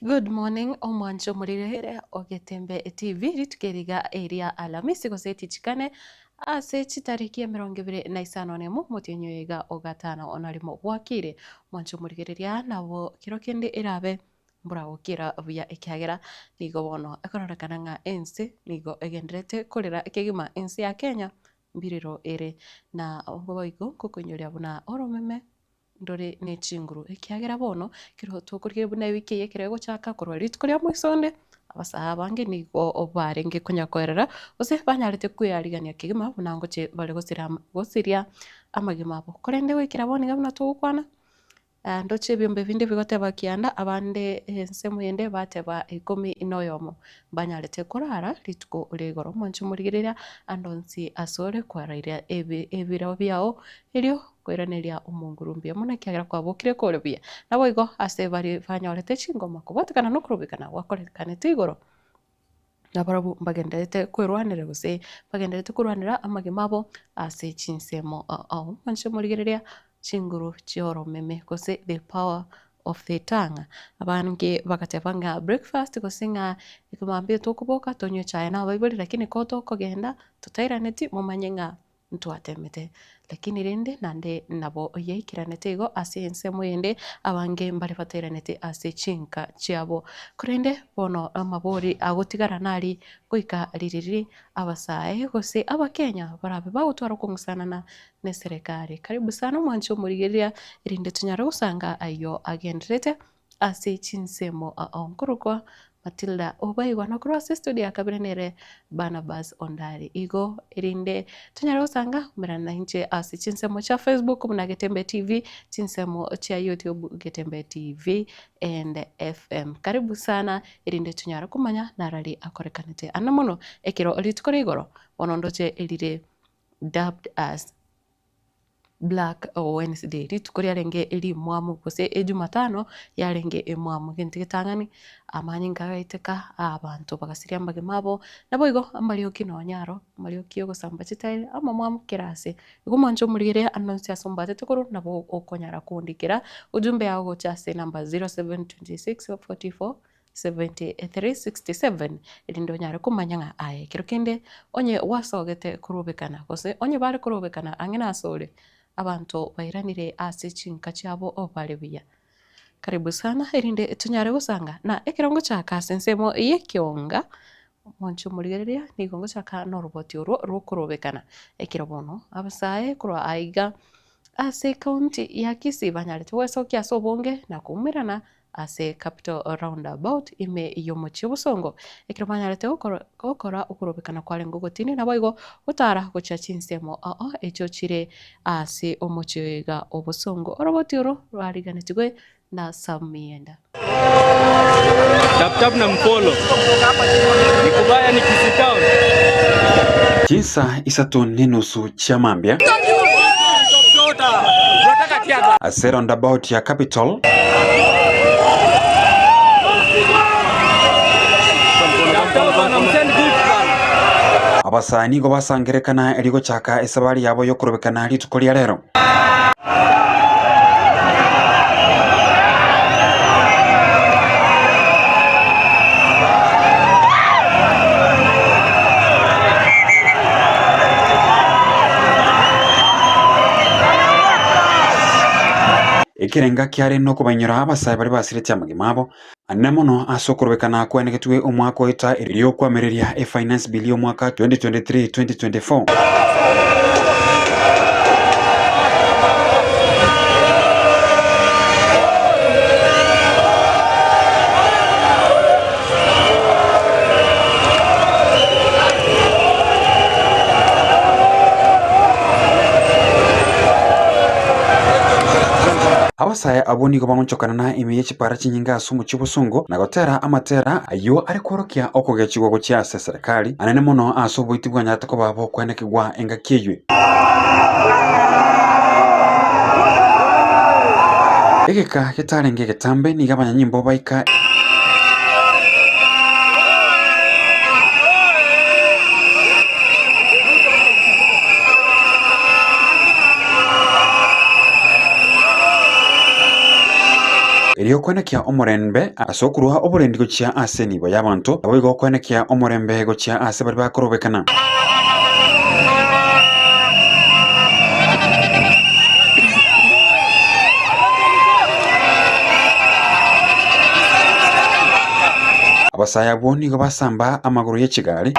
Good morning omwancho omorere o Getembe TV rituko eri iga eria Alamisi gose etichikane ase chitariki emerongo ebere na isano na emo omotienyi oyo iga o gatano na rimo bwakire. Omwancho omorigereria nabo kero kende erabe mboragokera buya ekiagera nigo bono ekororekana ng'a ense nigo egendererete korera kegima ense ya Kenya mbirero ere na boigo ngokoinyoria buna oromeme ndore ne chinguru, ekiagera bono ekero tokorigereria buna ewiki eye ekero egochaka korwa rituko ria moiso onde, abasae abange nigo barenge konya koerera gose banyarete kwearigania kegima buna ngochia bare gosira gosiria amagima abo. Korende goikera bono iga buna togokwana, ndoche ebiombe binde bigoteba kianda, abande ensemo eyende bateba ikomi na oyomo, mbanyarete korara rituko ria igoro. Omonche omorigereria ande onsi asore kwaraire ebi ebirabo biago erio Koiraneria omonguru mbuya mono ekiagera kwabokire kore buya. Naboigo ase baria banyorete chingoma kobwatekana nokorobekana gwakorekanete igoro, nabarabwo mbagendererete kwerwanera gose mbagendererete korwanera amagima abo ase chinsemo ao. Mwanche morigereria chinguru chi'oromeme gose the power of the tongue. Abange bagateba ng'a breakfast gose ng'a ekemambia tokoboka tonywe echae na abaibori lakini ko tokogenda totairaneti momanye ng'a ntwatemete. Lakini rende naende nabo yaikeranete igo ase ensemo eyende, abange mbare batairanete ase chinka chiabo. Korende bono amabori agotigara nari goika ririri abasae gose abakenya barabe bagotwara okong'usanana neserekari. Karibu sana omwanche omorigereria erinde tonyare gosanga ayio agendererete Ase chinsemo ao nkorokwa Matilda obaigwa na korwa ase estudio ya kabere nere Barnabas Ondari. Igo erinde tonyare gosanga umerana nainche ase chinsemo chia Facebook buna Getembe TV, chinsemo chia YouTube Getembe TV and FM. Karibu sana erinde tonyare komanya narari akorekanete ande mono ekero rituko ria igoro bono ndoche erire dubbed as Black Wednesday, rituko riarenge rimwamu gose ejumatano yarenge emwamu. Egento getang'ani, amanyinga agaiteka, abanto bagasiria amagima abo, naboigo amarioki nonya aro, amarioki ya ogosamba chitairi, amamwamu kera ase. Igo mwanche omorigereria ande onsi ase ombatete korwa, nabo okonyara kondikera ujumbe yao gocha ase enamba 0726 44 7367, erinde onyare komanya ng'a aye ekero kende onye gwasogete korobekana, gose onye bare korobekana ang'e nasore, abanto bairanire ase chinka chiabo bare buya. Karibu sana erinde tonyare gosanga, na ekero ngochaka ase ensemo y'ekionga, omonche omorigereria nigo ngochaka noroboti orwo rwokorobekana. Ekero bono abasae korwa aiga ase ecounty ya Kisii banyarete gwesokia ase obonge na koumerana ase Capital Roundabout ime y'omochie obosongo, ekero banyarete gokora okorobekana kwarenge ogotindi naboigo gotara gochia chinsemo ao echio chire ase omochie oyo iga obosongo. Oroboti oro rwariganetigwe na Sam Mienda. Tap tap na mfollow. Ni kubaya ni Kisii town. Chinsa isato nenusu chia mambia. Ase roundabout ya Capital. Abasae nigo basangerekana erio gochaka esabari yabo y'okorobekana rituko ria rero. Ekerenga kiare nokobainyora abasae baria basiretie amagima abo, anene mono ase okorobekana kwaenegetwe omwaka oeta erio okoamereria eFinance Bill y'omwaka 2023-2024. Abasae abwo nigo bagochokana na ime ye chipara chinyinge ase omochie obosongo na gotera amatera ayio are kworokia okogechigwa gochia ase eserekari, anene mono ase oboiti bwanyarete koba bokwenekigwa engaki eyio. Egeka getarenge egetambe nigo abanyanyimbo baika. Erio okwenekia omorembe ase okorua oborendi gochia ase enibo y'abanto, naboigo okwenekia omorembe gochia ase baria bakorobekana. Abasae abwo nigo basamba amagoro ye chigari.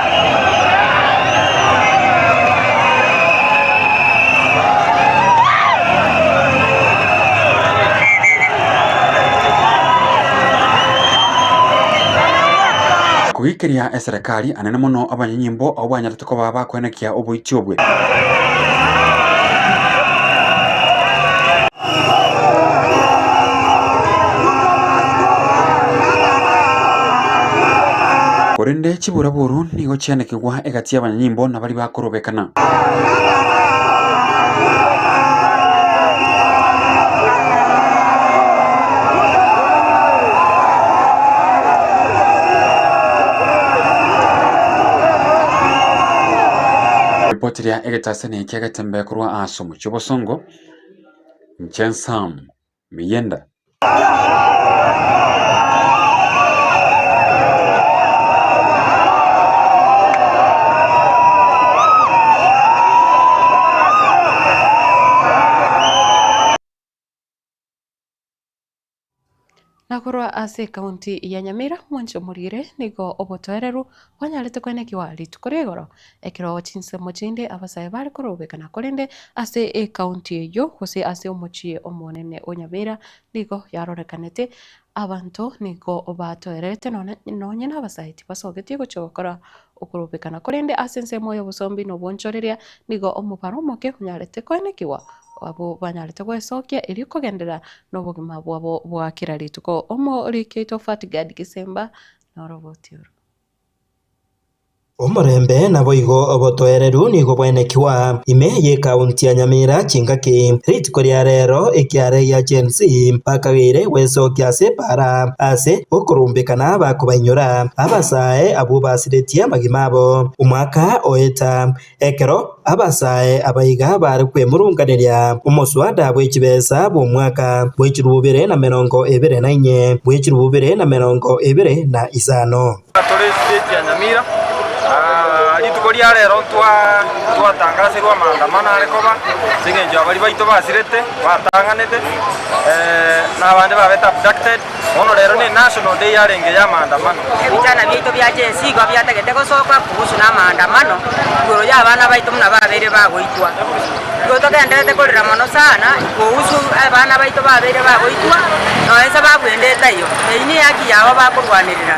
Kogikeria eserekari anene mono abanyanyimbo abwo banyarete koba bakoenekia oboiti obwe. Korende chiburaburu nigo chianekigwa egati y'abanyanyimbo na baria bakorobekana. Ripoti ria egetasani kia Getembe korwa ase omochie obosongo, Inche Sam Miyenda. Na korwa ase ekaunti ya Nyamira, mwanche omorire nigo obotoereru bwanyarete koenekiwa rituko ria igoro, ekero chinsemo chinde abasae bare korobekana korende ase ekaunti eyio gose ase omochie omonene o Nyamira nigo yarorekanete abanto nigo batoererete nonye nonye na abasae tibasogetie gochia gokora okorobekana korende ase ensemo y'obosombi na obonchoreria nigo omobaro omoke onyarete koenekiwa Abwo banyarete gwesokia erio kogenderera nobogima bwabo bwa kera rituko. Omoriki oito Fatgard Gisemba noroboti oro. Omorembe naboigo obotoereru nigo bwaenekiwa ime y'ekaunti ya Nyamira chingaki rituko ria rero ekiare gia Gen Z bakageire gwesokia ase epaara ase okorumbekana bakobainyora abasae abwo basiretie amagima abo omwaka oeta Ekero abasae abaiga bare kwemurunganeria omoswada bwe chibesa bw'omwaka bwe chilifu bibere na merongo ebere na inye, bwe chilifu bibere na merongo ebere na isano. Tore estate ya Nyamira, rituko ria rero ntwatangaserwe amaandamano are koba ase eng'encho ya baria baito basirete, batang'anete, na abande babete abducted. Bono rero ne national day yarenge y'amaandamano. Ebichana biaito bia Gen Z igo biatagete gosoka kuhusu na amaandamano igoro y'abana baito buna babeire bagoitwa. Igo togendererete korera mono sana kuhusu abana baito babeire bagoitwa nonya sababu ende etaiyo. Eyio ne haki yabo bakorwanerera.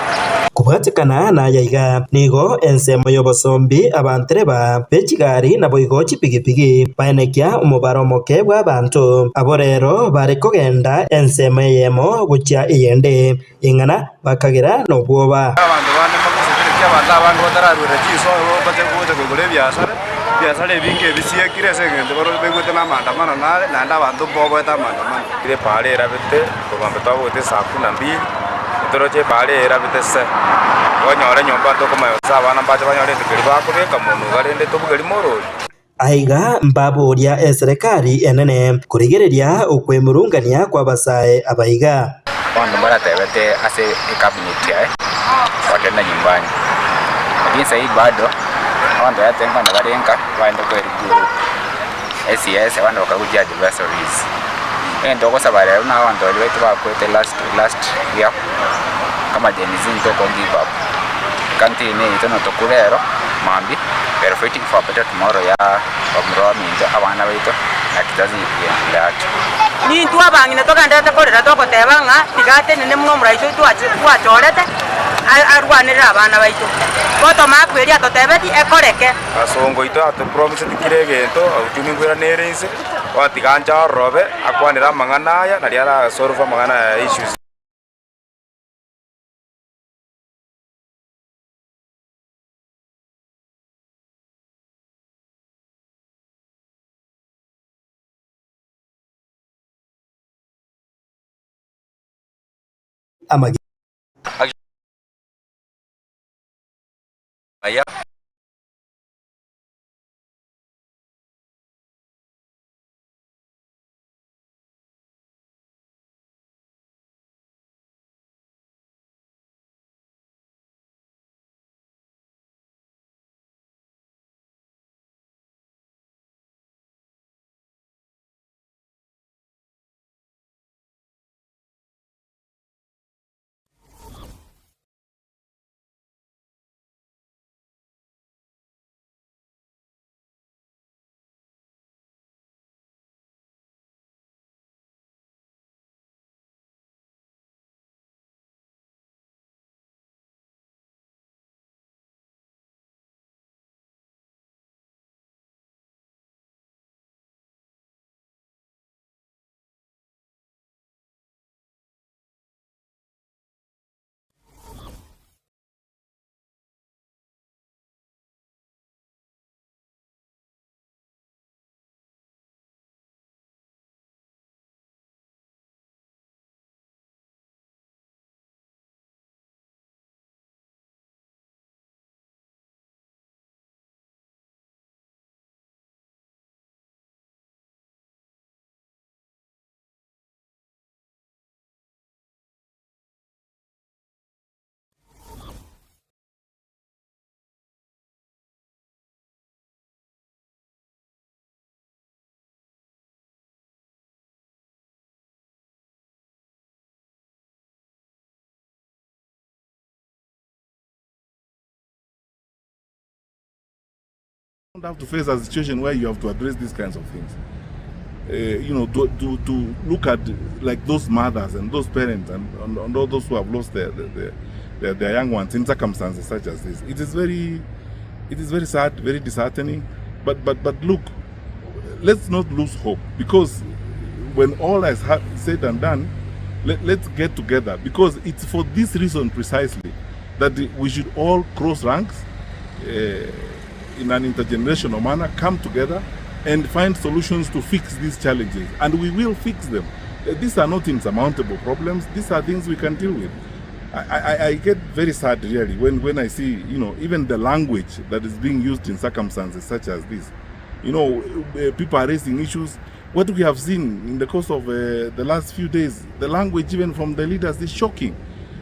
Kobwatekana naya iga, nigo ensemo y'obosombi abantereba be chigari naboigo chipigipigi baenekia omobaro omoke bw'abanto abwo rero bare kogenda ensemo eyemo gochia eyende, ing'ana bakagera nobwoba. Abanto bande mbagoseberetie abanto abange batararuera chinsobo bache gocha koigora ebiasara, ebiasara ebinge ebisiekire ase eng'encho baigwete na amaandamano nare, naende abanto mboboete amaandamano. Epaara erabete korwa mbe twagoeta esaa kumi na mbili, toroche epaara eye erabete se, onyore nyomba tokomanya gose abana mbache banyore egento keria bakobeka monwe iga rende tobuge rimo orori. Aiga mbaboria eserekari enene korigereria okwemurungania kw'abasae abaiga. Bono mbaratebete ase ecabinet yaye wataenda nyumbani, lakini sahii bado abanto baye nkogenda bare nka bagende koerigroup. Esiasa abande bakaguchia adversaries. Egento ogosaba rero na abanto baria baito bakwete last last year kama Gen Z ntoko give up. Country eye neyaito notokure rero mambia we are fighting for a better tomorrow ya bamura baminto abana baito na kizazi kiato. Nintwe abang'ina togendererete korera togoteba ng'a tiga atenene buna omoraisi oito twachorete arwanerere abana baito. Bottom up eria atotebetie ekoreke. Asongo oito atopromiseti kera egento, uchumi nkoirana ere inse, bono tiga anche arorobe, akwanere amang'ana aya, nario arasolve amang'ana aya issues. Amagena. Don't have to face a situation where you have to address these kinds of things. Uh, you know, to, to, to look at like those mothers and those parents and, and, and all those who have lost their, their, their, their young ones in circumstances such as this. It is very, it is very sad, very disheartening. But, but, but look, let's not lose hope because when all is said and done, let, let's get together because it's for this reason precisely that we should all cross ranks uh, in an intergenerational manner, come together and find solutions to fix these challenges. And we will fix them. These are not insurmountable problems. These are things we can deal with. I, I, I get very sad really when, when I see, you know, even the language that is being used in circumstances such as this. You know, people are raising issues. What we have seen in the course of uh, the last few days, the language even from the leaders is shocking.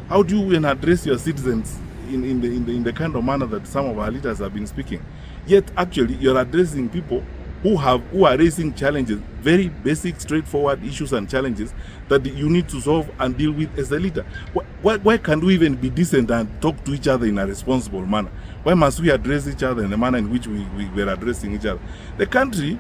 How do you even address your citizens in, in, the, in, the, in the kind of manner that some of our leaders have been speaking? Yet actually you're addressing people who have who are raising challenges, very basic, straightforward issues and challenges that you need to solve and deal with as a leader. Why, why, why can't we even be decent and talk to each other in a responsible manner? Why must we address each other in the manner in which we, we, we are addressing each other? The country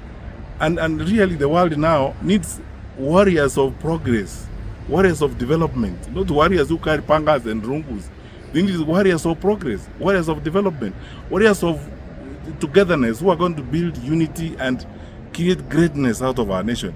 and, and really the world now needs warriors of progress, warriors of development, not warriors who carry pangas and rungus. They need warriors of progress, warriors of development, warriors of togetherness who are going to build unity and create greatness out of our nation.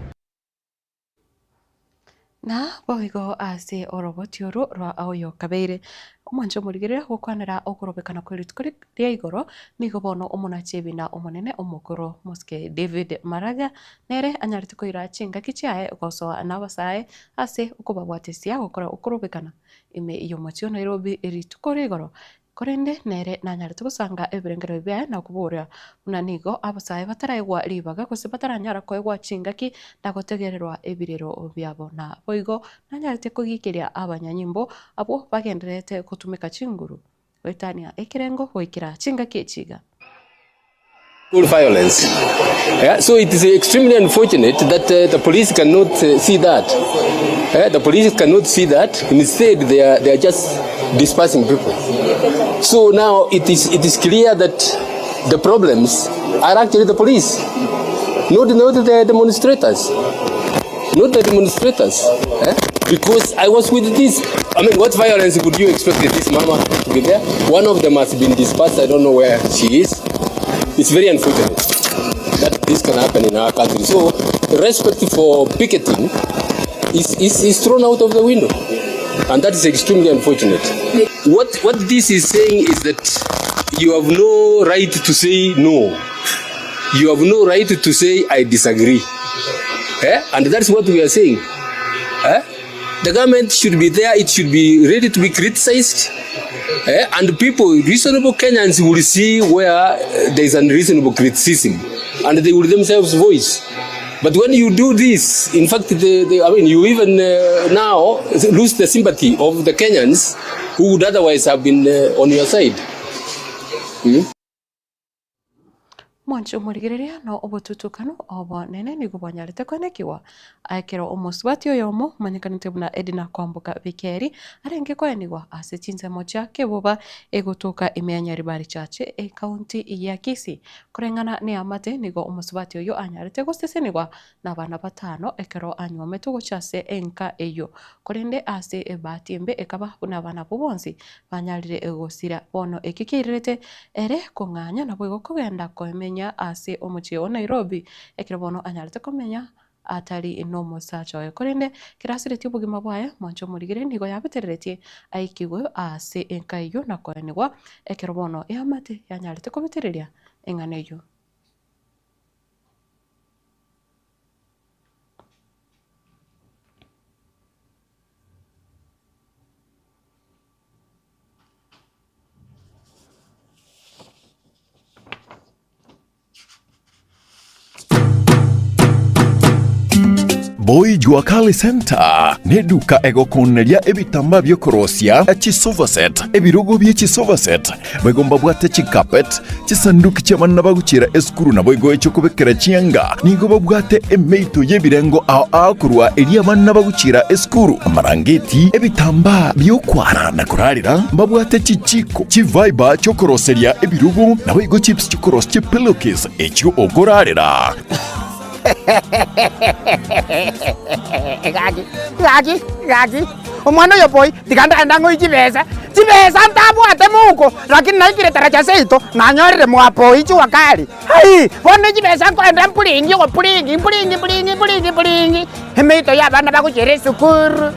Na boigo ase oroboti oro rwa oyo kabeire omwanche omorigereria gokwanera okorobekana kwe rituko ria igoro, nigo bono omonachi ebina omonene omokoro Mosike David Maraga nere anyarete koira chingaki chiaye gosoa nabasae ase okobabwatesia gokora okorobekana ime y'omochie o Nairobi rituko ria igoro Korende nere nanyarete gosanga ebirengererio biaye na koboria buna nigo abasae bataraegwa ribaga gose bataranyara koegwa chingaki na gotegererwa ebirero biabo. Na boigo nanyarete kogiikeria abanyanyimbo abwo bagendererete gotumeka chinguru goetania ekerengo goikera chingaki echi iga. Violence. Yeah, so it is extremely unfortunate that uh, the police cannot uh, see that. Yeah, the police cannot see that. Instead, they are, they are just dispersing people. So now it is, it is clear that the problems are actually the police, not, not the demonstrators. Not the demonstrators. Eh? Because I was with this. I mean, what violence would you expect this mama to be there? One of them has been dispersed. I don't know where she is. It's very unfortunate that this can happen in our country. So, respect for picketing is, is, is thrown out of the window. And that is extremely unfortunate. What, what this is saying is that you have no right to say no. You have no right to say, I disagree. Eh? And that's what we are saying. Eh? The government should be there, it should be ready to be criticized. Eh? And people, reasonable Kenyans will see where there is unreasonable criticism and they will themselves voice. But when you do this, in fact, the, the, I mean, you even uh, now lose the sympathy of the Kenyans who would otherwise have been uh, on your side. Mm? Mwanche omorigereria na obotutukanu obonene nigo bwanyarete koenekigwa ekero omosubati oyomo omanyekanete buna Edna Kwamboka Bikeri arenge koenigwa ase chinsemo chia Keboba egotoka ime ya Nyaribari Church ekaunti ya Kisii. Koreng'ana neamate nigo omosubati oyio anyarete gosesenigwa nabana batano ekero anywometwe gochia ase enka eyio. Korende ase ebahati embe ekaba buna abana abwo bonsi banyarire gosira. Bono ekio kiairerete ere kong'anya naboigo kogenda komenya ase omochie o Nairobi ekero bono anyarete komenya atari nomosacha oye. Korende ekero asiretie obogima bwaye, mwanche omorigere nigo yabetereretie aikigwe ase enka eyio na koenigwa ekero bono eamate yanyarete kobetereria eng'ana eyio. Boy Jua Kali Center neduka egokooneria ebitambaa bi'okorosia chisofa set, ebirogo bie chisofa set, boigo mbabwate chicarpet, chisanduki chi'abana bagochiera esukuru naboigo echi'okobekera chianga. Nigo babwate emeito y'ebirengo ao ao korwa eria abana bagochiera esukuru, amarangeti, ebitambaa bi'okwara na korarera, mbabwate chichiko, chifiber chi'okoroseria ebirogo, naboigo chips chi'okorosia chipillowcase echio okorarera. Gaki, gaki, gaki, omwana oyo boy, tiga ndagende ang'oe chibesa, chibesa ntabwate mouko, lakini naikire taracha seito, nanyorire mwa boy jua kali, aii, bono chibesa nkoenda mpuringi ogopuringi mpuringi mpuringi mpuringi mpuringi, emeito ya abana bagochiera esukuru,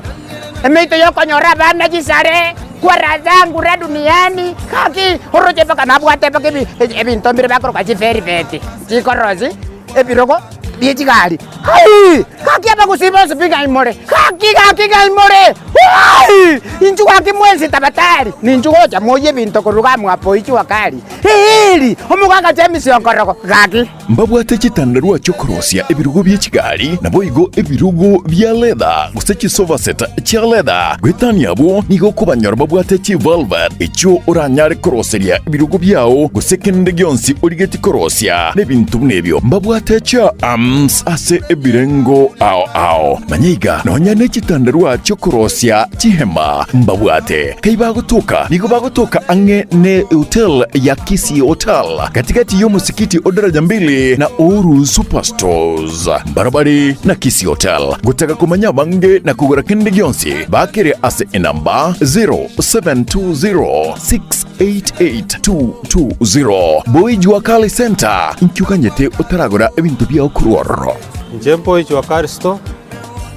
emeito ya okonyora abana chisare, kwa zangu ra duniani, gaki, oroche mpaka nabwate mpaka ebi ebinto mbire bakoroka chivelvet, chikorosi. Ebirogo bie chigari. Ai! Gaki abagusii bonsi pi ng'ai more? Gaki gaki ng'ai more? Ai! Inchuo gaki mwensi tabatari, ninchuo gocha moyie ebinto korwa iga mwapo ichua kari. Eeri! Omogaka James Onkorogo, gaki. Mbabwate chitandarua chi'okorosia ebirogo bie chigari, naboigo ebirogo bia leather, gose chisofa set chia leather. Goetania abwo, nigo okobanyora babwate chivelvet, echio oranyare koroseria ebirogo biao, gose kende gionsi origetie korosia, na ebinto buna ebio. Mbabwate chiarms ase ebirengo ao ao. Manya iga, nonya ne chitandarua chi'okorosia chihema mbabwate. Kai bagotoka? Nigo bagotoka ang'e ne hotel ya Kisii Hotel, gati-gati y'omosikiti o Daraja Mbili na Uhuru Superstores. Mbarabare na Kisii Hotel. Gotaka komanya abange na kogora kende gionsi, bakere ase enamba 0720688220. Boy Jua Kali Center, inki oganyete otaragora ebinto biao korwa ororo? Inche Boy Jua Kali Store,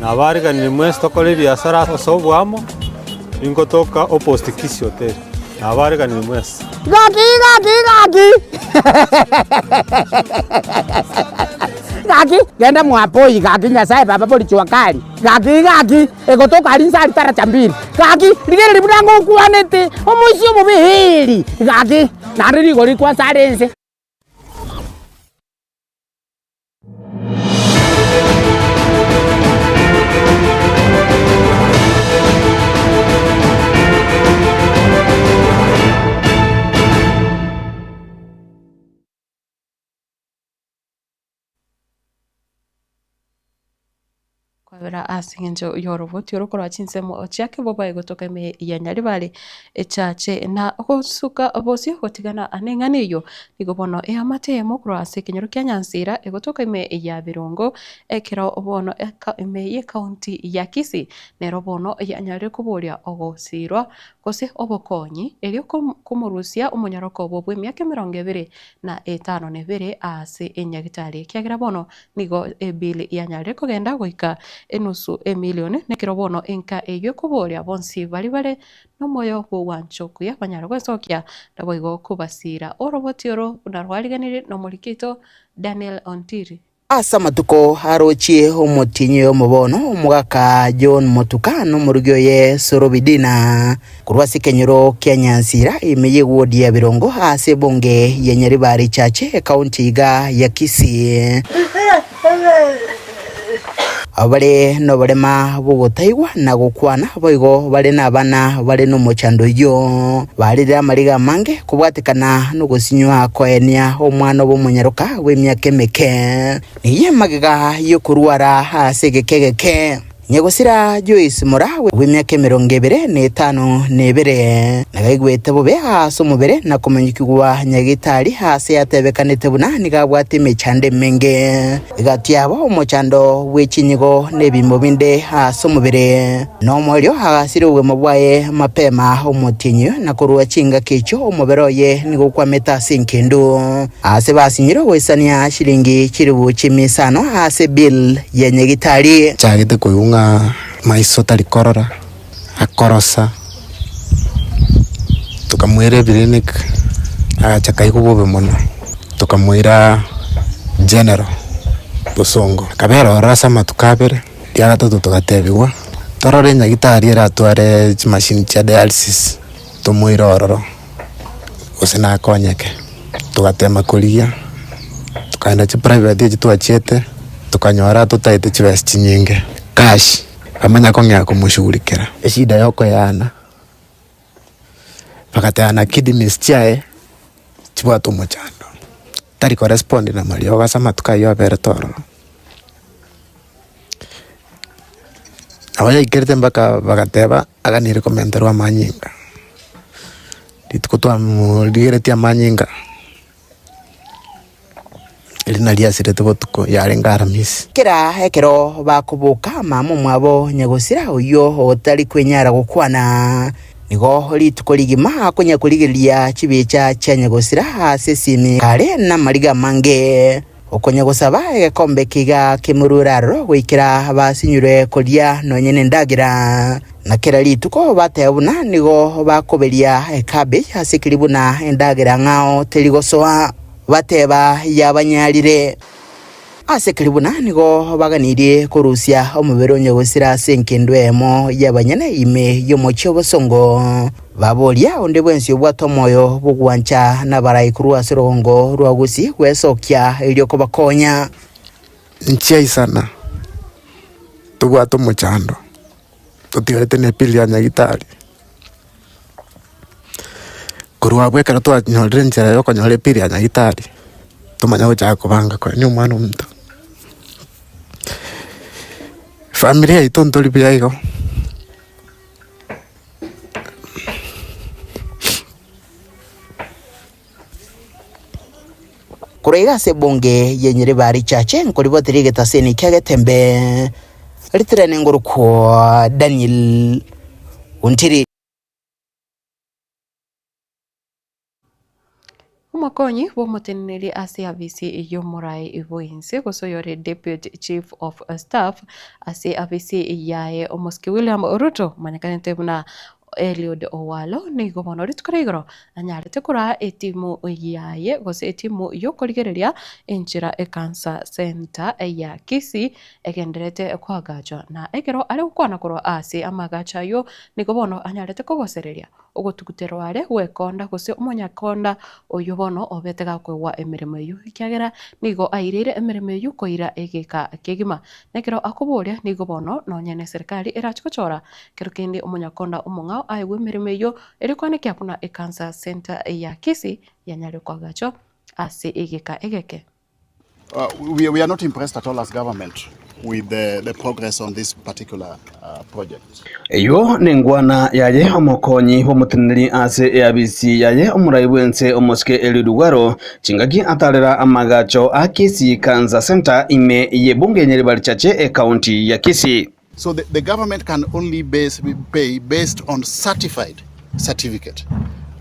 nabariganirie mwensi tokore ebiasara ase oboamo, ningotoka opposite Kisii Hotel, nabariganirie mwensi. Gaki gaki gaki gaki genda mwapoi gaki Nyasaye baba bori jua kali gaki gaki egotoka aria inse aria taracha mbili gaki rigereria buna ngokwanete omoisia omobe eeri gaki naende rigori kwansa are inse. Kwabera ase eng'encho y'oroboti orokorwa chinsemo chiake bobae gotoka ime ya Nyaribari echache na gosuka bosio gotigana neng'ana eyio. Nigo bono eamate eyemo korwa ase ekenyoro kia Nyansira egotoka ime ya Birongo ekero bono ime y'ecounty ya Kisii nero bono yanyarire koboria ogosirwa gose obokonyi erio komorusia omonyaroko obo bw'emiaka emerongo ebere na etano na ebere ase enyagitari ekiagera bono Nigo ebill yanyarire kogenda goika enusu emilion, nekero bono enka eyio ekoboria bonsi baria bare nomoyo bw'ogwancha okuya banyare gwesokia, naboigo kobasiira oroboti oro buna rwariganirie nomoriki oito Daniel Ontiri. Ase amatuko arochie omotienyi oyomo bono, omogaka John Motuka na omorugi oye Sorobi Dina, korwa ase ekenyoro kia Nyansira, ime y'ewodi ya Birongo, ase ebunge ya Nyaribari Chache, ekaunti iga ya Kisii. Abwo bare noborema bw'ogotaigwa na gokwana, boigo bare nabana bare nomochando oyio, barire amariga amange kobwatekana nogosinywa koenia omwana obo omonyaroka bw'emiaka emeke, neyio magega y'okorwara ase egeka egeke. Nyagosira Joyce Mura bw'emiaka emerongo ebere na etano na ebere, nagaigwete bobe ase omobere na komanyekigwa nyagetari aase yatebekanete buna nigo abwate emechando emenge. Egati yabo omochando bwe chinyigo na ebiimo binde ase omobere. Nomoerio agasira obogima bwaye mapema omotienyi, na korwa chingaki echio omobere oye nigo okwamete ase enkendu. Aase basinyire goisania chilingi chilifu chimisano ase bill ya nyagitari. Nchagete koigwa ng'a maiso tari korora, akorosa, tokamoira ebirenik, agacha akaigwa bobe mono, tokamoira general bosongo, akabera ororo ase amatuko abere, ria gatato togatebiwa, torore enyagitari eratware chimashini chia dialysis, tomoire ororo. gose nakonyeke, togatema korigia, tokaenda chiprivate echi twachiete, Tokanyora totaete chibesa chinyinge, cash, bamanya kong'ea komoshughulikera. Eshida yokoyana, bagateba kidneys chiaye chibwate omochando, tari korespond na mariogo ase amatuko ayio aberete ororo. Nabo yaikerete mpaka bagateba aganire komenterwa amanyinga, rituko twamorigeretie amanyinga. Eri nario asirete botuko, yarenge Aramisi. Kera ekero bakoboka mama omwabo nyagosira oyio otari kwenyara gokwana, nigo rituko rigima akonya korigereria chibicha chia nyagosira ase esimi kare namariga amange, okonya gosaba egekombe kiga kemorure aroro goikera basinyirwe koria nonye nendagera. Na kera rituko bateba buna nigo bakoberia ekabi ase keri buna endagera ng'ao teri gosoa. Bateba yabanyarire. Ase keri buna nigo baganirie korusia omobere onye gosira ase engendu eyemo y'abanyene ime y'omochie obosongo. Baboria onde bwensi obwate omoyo bw'ogwancha nabarai korwa ase orogongo rwa Gusii gwesokia erio kobakonya. Nchiaisana, tobwate omochando, totigarete ne bill ya nyagitari. Korwa abwo ekero twanyorire enchera ya okonyora ebill ya nyagitari, tomanya gochaka kobanga koenia omwana omonto. Familia yaito ntori buya igo. Korwa iga ase ebunge ye Nyaribari Church nkoriboteria egetaseni kia Getembe ritirane ngorokwo Daniel Ontiri. Omokonyi bw'omoteneneri ase afisi y'omorai bw'ense gose oyore Deputy Chief of Staff ase afisi yaye Omosike William Ruto omanyekanete buna Eliud Owalo nigo bono rituko ria igoro anyarete koraa etimu yaye gose etimu y'okorigereria enchera eCancer Centre ya Kisii egendererete koagachwa na ekero are gokwana korwa ase amagacho ayio nigo bono anyarete kogosereria Ogotuguterwa are gwekonda gose omonyakonda oyio bono obete gakoegwa emeremo eyio, ekiagera nigo aireire emeremo eyio koira egeka kegima. Na ekero akoboria nigo bono nonye neserikari erache gochora kero kende omonyakonda omong'ao aegwe emeremo eyio erio koanekia buna ecancer centre ya Kisii yanyare koagachwa ase egeka egeke. We, we are not impressed at all as government with the, the progress on this particular uh, project. Eyio nengwana yaye omokonyi bw'omoteneneri ase eabisi yaye omorai bw'ense omosike Eliud Ugaro, chingaki atarera amagacho a Kisii Cancer Centre ime y'ebunge ya Nyaribari Chache ekaunti ya Kisii. So the, the government can only base, pay based on certified certificate.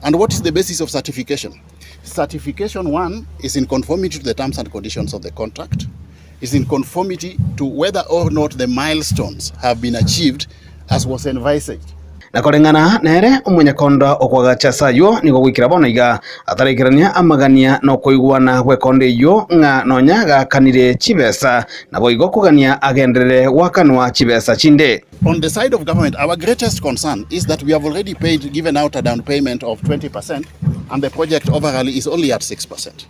And what is the basis of certification? Certification one is in conformity to the terms and conditions of the contract, is in conformity to whether or not the milestones have been achieved as was envisaged. Na koreng'ana nere omonyakonda okoagacha ase ayio nigo goikera bono iga ataraikerania amagania na okoigwana gw'ekonda eyio ng'a nonya gaakanire chibesa, naboigo kogania agenderere goakanwa chibesa chinde. On the side of government, our greatest concern is that we have already paid, given out a down payment of 20% and the project overall is only at 6%.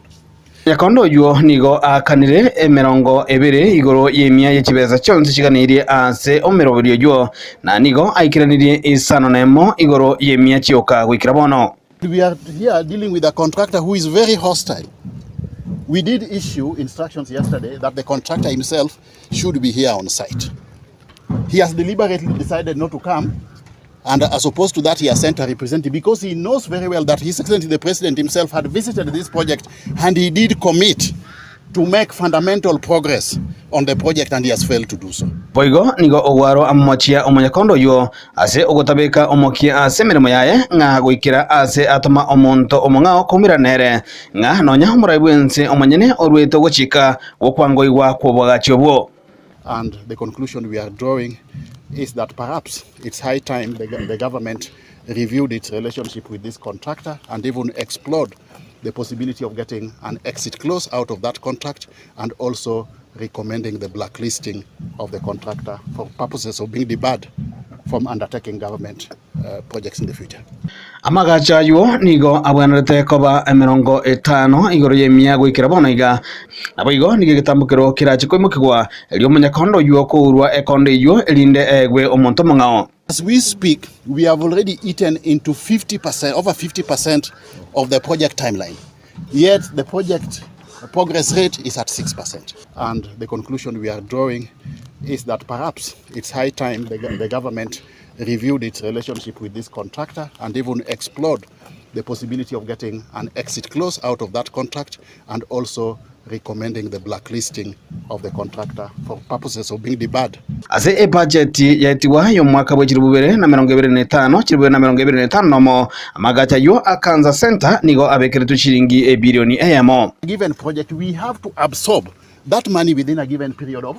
Nyakondo oyio nigo aakanire emerongo ebere igoro y'emia ye chibesa chionsi chiganeirie ase omeroberi oyio, na nigo aikeranirie isano nemo igoro y'emia chioka goikera bono. We are here dealing with a contractor who is very hostile. We did issue instructions yesterday that the contractor himself should be here on site. He has deliberately decided not to come and as opposed to that he has sent a representative because he knows very well that His Excellency the President himself had visited this project and he did commit to make fundamental progress on the project and he has failed to do so. Boigo nigo ogwaro amochia omonyakondo oyio ase ogotabeka omokia ase emeremo yaye, ng'a goikera aase atoma omonto omong'ao koumera nere, ng'a nonya omorai bw'ense omonyene oruete ogochika gw'okwangoigwa kw'oboagachi obwo. And the conclusion we are drawing is that perhaps it's high time the, the government reviewed its relationship with this contractor and even explored the possibility of getting an exit clause out of that contract and also recommending the blacklisting of the contractor for purposes of being debarred from undertaking government projects in the future. Amagacho ayio nigo abwenerete koba emerongo etano igoro y'emia goikera bono iga. Naboigo nigo egetambokero kerache koimokigwa, erio omonyakondo oyio okourwa ekondo eyio, erinde eegwe omonto omong'ao. As we speak, we have already eaten into 50%, over 50% of the project timeline. Yet the project progress rate is at 6%. And the conclusion we are drawing is that perhaps it's high time the, the government reviewed its relationship with this contractor and even explored the possibility of getting an exit clause out of that contract and also recommending the blacklisting of the contractor for purposes of being debarred. Ase ebajeti yaetigwa y'omwaka bwe chilifu bibere na emerongo ebere na etano, chilifu bibere na emerongo ebere na etano nomo, amagacho ayio a Cancer Centre nigo abekeretwe chiringi ebilioni eyemo. Given project we have to absorb that money within a given period of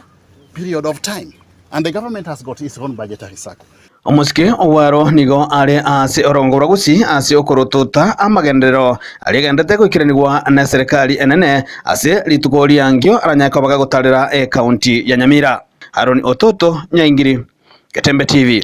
period of time and the government has got its own budgetary circle. Omosike ogwaro nigo are ase orongo rwa Gusii ase okorotota amagenderero aria agenderete goikeranigwa neserikari enene ase rituko riangio aranyare koba gagotarera ekaunti ya Nyamira. Aaron Ototo, Nyaingiri, Getembe TV.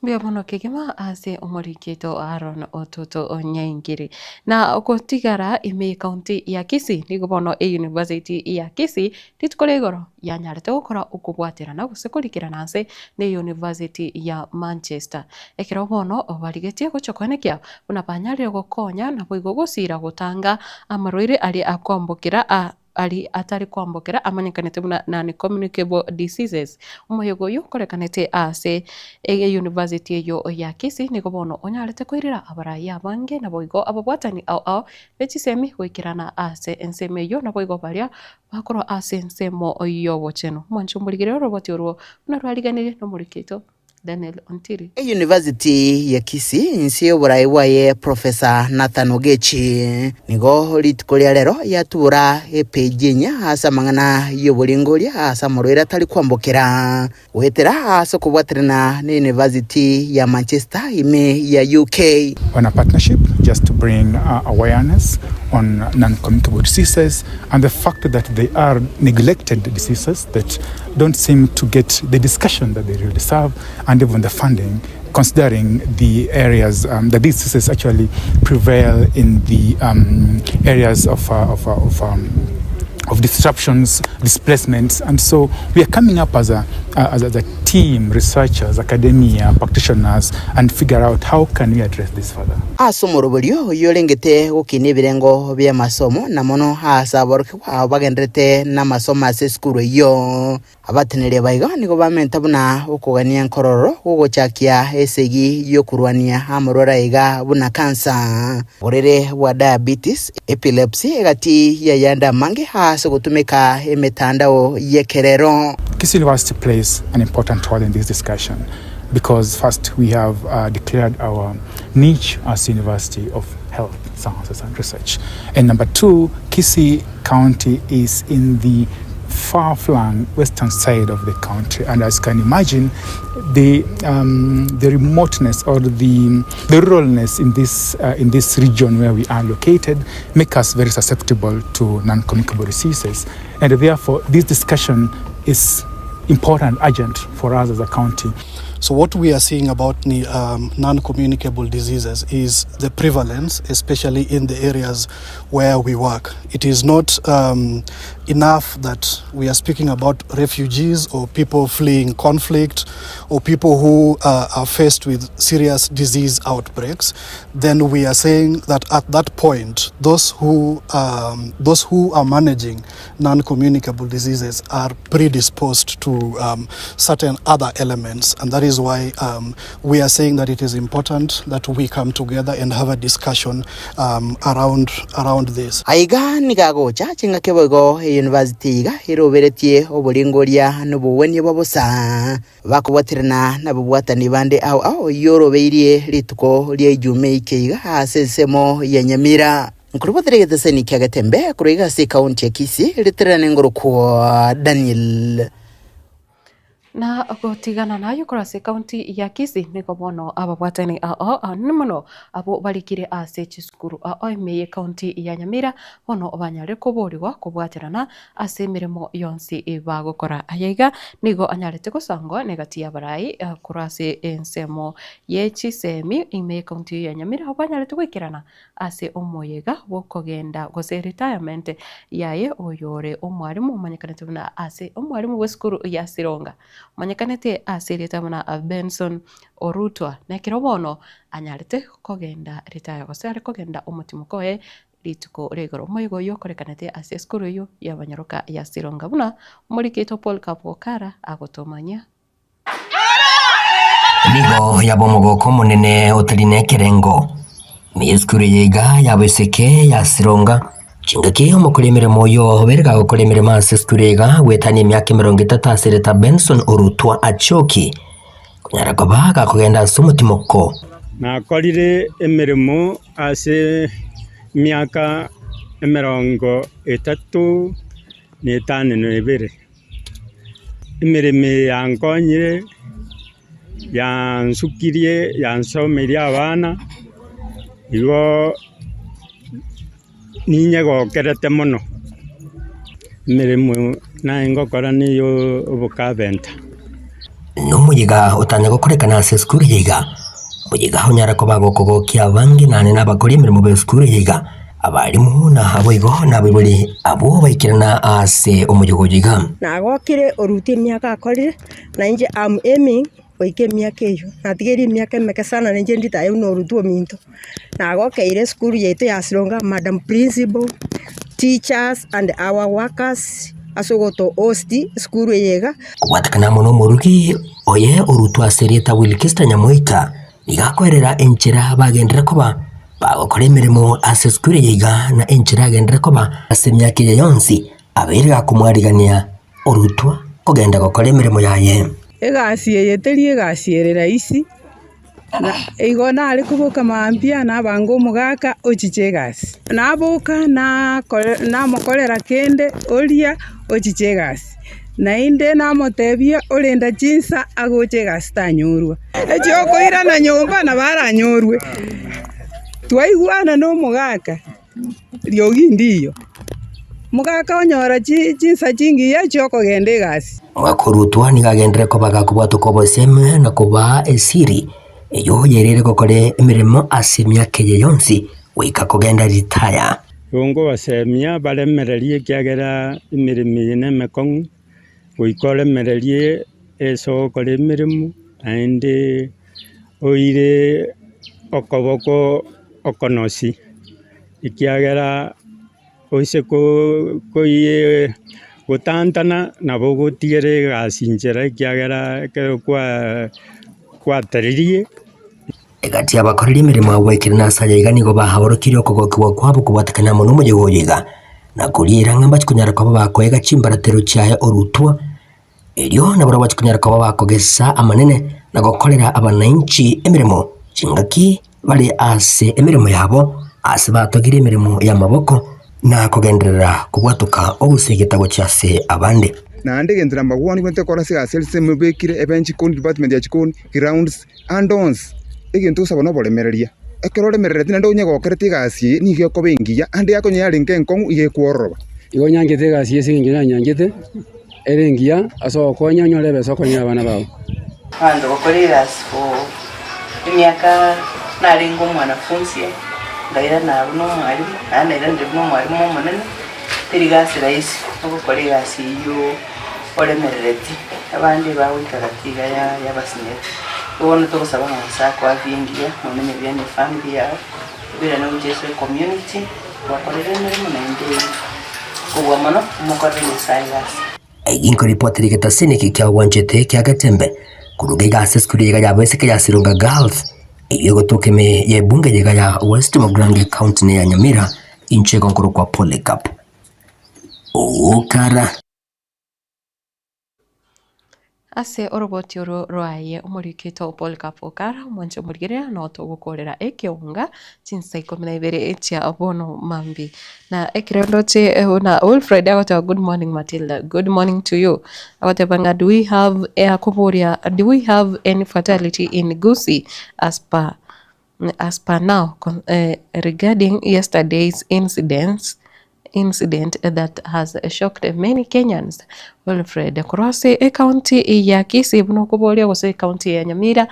Mbuya mono kegima ase omoriki oito Aaron Otutu Nyaingiri. Na gotigara ime ekaunti ya Kisii nigo bono eyunivasiti ya Kisii rituko ria igoro yanyarete gokora okobwaterana gose korikerana nse ne eyunivasiti ya Manchester. Ekero bono barigetie gochia koenekia buna banyarire gokonya naboigo gosira gotanga amarwaire aria akoambokera a Aria atari kwambokera amanyekanete buna non-communicable diseases. Omoyega oyio okorekanete ase eyunivasiti eyio ya Kisii nigo bono onyarete koirera abarai abange naboigo ababwatani ao ao be chisemi goikerana ase ensemo eyio naboigo baria bakorwa ase ensemo y'obochenu. Mwanche omorigereria oroboti orwo buna rwariganirie nomoriki oito. Daniel Ontiri. Eyunivasiti ya Kisii inse y'oboraai bwaye Professor Nathan Ogechi nigo rituko ria rero yatubora epeji enya ase amang'ana y'oboringoria ase amarwaire atari kwambokera goetera ase okobwaterana ne University ya Manchester ime ya UK. On a partnership just to bring awareness on non-communicable diseases and the fact that they are neglected diseases that don't seem to get the discussion that they really deserve and even the funding considering the areas um, that these diseases actually prevail in the um, areas of, uh, of, uh, of um, of disruptions, displacements, and so we are coming up as a, as, as a team, researchers, academia, practitioners, and figure out how can we address this further. Ase omoroberio oyio orengete gokina ebirengo bi'amasomo, na mono aase aborokigwa abo bagendererete namasomo ase esukuru eyio. Abateneria ba iga nigo bamenta buna okogania nkororo gogochakia esegi y'okorwania amarware aiga buna kansa, oborere bwa diabetes, epilepsy egati y'ayande amange ase gotumeka emetandao y'ekerero. Kisii University plays an important role in this discussion because first we have uh, declared our niche as University of Health Sciences and Research. And number two, Kisii County is in the far-flung western side of the country. And as you can imagine, the, um, the remoteness or the, the ruralness in this, uh, in this region where we are located make us very susceptible to non-communicable diseases. And therefore, this discussion is important, urgent for us as a county. So what we are seeing about um, non-communicable diseases is the prevalence, especially in the areas where we work. It is not um, enough that we are speaking about refugees or people fleeing conflict or people who uh, are faced with serious disease outbreaks. Then we are saying that at that point, those who, um, those who are managing non-communicable diseases are predisposed to um, certain other elements, and that is why um, we are saying that it is important that we come together and have a discussion um, around, around this. Aiga nigo agocha chingaki boigo eyunivasiti iga eroberetie oboringoria na obogwenia bwa bosa, bakobwaterana nababwatani bande ao ao oyio orobeirie rituko ria Ijumaa eike iga ase ensemo ya Nyamira. Nkorobotera egeteseni kia Getembe korwa iga ase ekaunti ya Kisii, ritererane ngorokwa Daniel. Na gotigana naye korwa ase ekaunti ya Kisii nigo bono ababwatani ao anene mono abwo barikire ase chisukuru ao ime y'ekaunti ya Nyamira bono banyarire koborigwa kobwaterana ase emeremo yonsi bagokora. Aya iga nigo anyarete gosangwa negati y'abarai korwa ase ensemo ye chisemi ime y'ekaunti eyio ya Nyamira abwo banyarete goikerana ase omoyega bw'okogenda gose retirement yaye oyore omwalimu omanyekanete buna ase omwalimu bw'esukuru ya Sironga omanyekanete ase erieta buna Benson Orutwa. Na ekero bono anyarete kogenda retire gose are kogenda omotimoko oye rituko ria igoro. Omoyega oyio okorekanete ase esukuru eyio y'abanyaroka ya Sironga buna omoriki oito Paul Kabwokara agotomanyia. Nigo yaba omogoko omonene otari nekerengo. Ime y'esukuru eye iga y'abaiseke ya Sironga, chingaki omokori emeremo oyio obeire gagokora emeremo ase esukuru eye iga goetania emiaka emerongo etato ase erieta Benson Orutwa Achoki, konyara koba gakogenda ase omotimoko. Nakorire emeremo ase emiaka emerongo etato na etano na ebere. Emeremo eye yankonyire, yansukirie, yansomirie abana, igo ninyegokerete mono. Emeremo naye ngokora niyo obokabenta. Nomoyega otanya gokorekana ase esukuru eye iga, omoyega onyare koba gokogokia abange naende nabakori emeremo b'esukuru eye iga. Abalimu na aboigo nabaibori abwo baikerana ase omoyega oyio iga. Nagokire oruti emiaka akorire, na inche am aiming goika emiaka eyio. Natigeire emiaka emeke sana na inche nditaye buna oruti ominto. Nagokeire esukuru yaito ya Sironga, madam principal, teachers and our workers ase ogoto host esukuru eye iga. Kobwatekana amo nomorugi oye orutwe ase erieta Wilkista Nyamoita, Nigo akoerera enchera bagenderere koba bagokora emeremo ase esukuru eye iga na enchera agenderere koba ase emiaka eye yonsi abeire gakomwarigania orutwa kogenda gokora emeremo yaye. Egasi eye teri egasi ere rahisi, na igo nare koboka mambia nabanga omogaka ochiche egasi. Naboka nakore namokorera kende oria ochiche egasi. Naende namotebia, Orenda chinsa agocha egasi tanyorwa. Echiokoirana nyomba nabo aranyorwe. Twaigwana nomogaka, riogi ndiyo. Mogaka onyora chinsa chingiya chiokogenda egasi. Omwaka orutwa nigo agenderere koba gakobwatoka obosemi na kobaa esiri eyio yerire gokora emeremo ase emiaka eye yonsi goika kogenda ritaya. Igo nkobasemia baremererie ekiagera emeremo eye nemekong'u, goika oremererie ase ogokora emeremo, naende oire okoboko okonosi, ekiagera oise koiye gotantana nabo ogotigera egasi nchera ekiagera ekero kwa kwateririe. Egati y'abakoreri emeremo abwo baikire nase aya iga nigo bahaorokirie okogokigwa kwabo kobwatekana amo nomoyega oyo iga, na koriera ng'a mbachie konyara koba bakoega chimbaratero chiaye orutwa, erio nabarabwo bachie konyara koba bakogesa amanene na gokorera abanainchi emeremo chingaki bare ase emeremo yabo, ase batogirie emeremo y'amaboko na kogenderera kobwatoka ogosegeta gochia ase abande. Naende egento number one gwenerete gokora ase egasi ase mobekire ebe chikoni department ya chikoni, grounds. Ande onsi, egento osaba noboremereria. Ekero oremerereti naende onyegokerete egasi eye, nigo ekoba engiya, ande yakonya yarenge enkong'u iga ekwororoba. Igo nyanchete egasi eye ase eng'encho nanyanchete, ere engiya ase ogokonya onyore ebesa okonyere abana bao. Abanto gokora egasi for emiaka narenge omwanafunsi, nkairana abwo na omwalimu, naende nairanire buna omwalimu omonene, teri gasi rahisi ogokora egasi eywo oremerereti. Abande bagoika gati iga y'abasinyeti. Igo bono togosaba ng'a Nyasae akoe afya engiya, momenye buya ne efamiri yao, oirane gochia ase ecommunity, obakorere emeremo naende kobua mono omokorere Nyasae egasi. Ginko ripoti rigetasini eki kiagwanchete kia Getembe koruga iga ase esukuru iga ya Abaiseke ya Sironga Girls eyio egotoka ime ye ebunge iga ya West Mugirango ecounty ne ya Nyamira inche igo nkorokwa Polycarp Okara. Ase oroboti oro rwaye omoriki oito Polycarp Okara, omwanche omorigereria, noo togokorera ekeonga chinsa ikomi na ibere chia bono mambia. Na ekero ndoche buna Wilfred agoteba good morning Matilda, good morning to you. Agoteba ng'a do we have akoboria do we have any fatality in Gusii as per as per now regarding yesterday's incidents incident that has shocked many Kenyans. Wilfred korwa ase ecounty ya Kisii buna okoboria gose ecounty ya Nyamira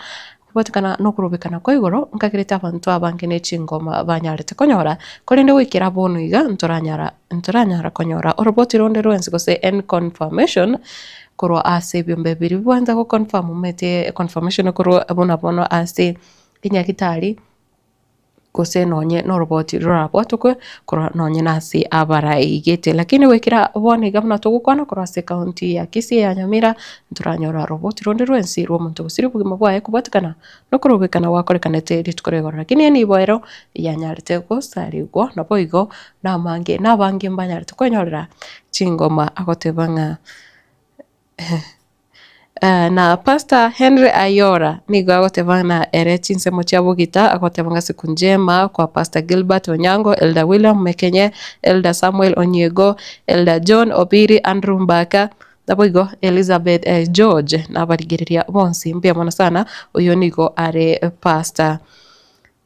kobwatekana na okorobekana kwa igoro nkagerete abanto abange ne chingoma banyarete konyora korende goikera bono iga ntoranyara ntoranyara konyora oroboti ronde rwensi gose any confirmation korwa ase ebiombe biria bibwansa go confirm omanyete confirmation korwa buna bono ase enyagitari. gose nonye noroboti rorabwatokwe korwa nonye nase abaraigete. Lakini goikera bono iga buna togokwana korwa ase ekaunti ya Kisii eya Nyamira, ntoranyora roboti ronde rwensi rwa omonto gosiria obogima bwaye kobwatekana nokorobekana gwakorekanete rituko ria igoro. Lakini enibo ero yanyarete gosarigwa naboigo namange nabange mbanyarete kwenyorera chingoma agoteba ng'a. Na Pastor Henry Ayora nigo agoteba ng'a ere chinsemo chia bogita agoteba ng'a siku njema kwa Pastor Gilbert Onyango, Elder William Mekenye, Elder Samuel Onyiego, Elder John Obiri, Andrew Mbaka, naboigo Elizabeth George na abarigereria bonsi mbuya mono sana, oyio nigo are Pastor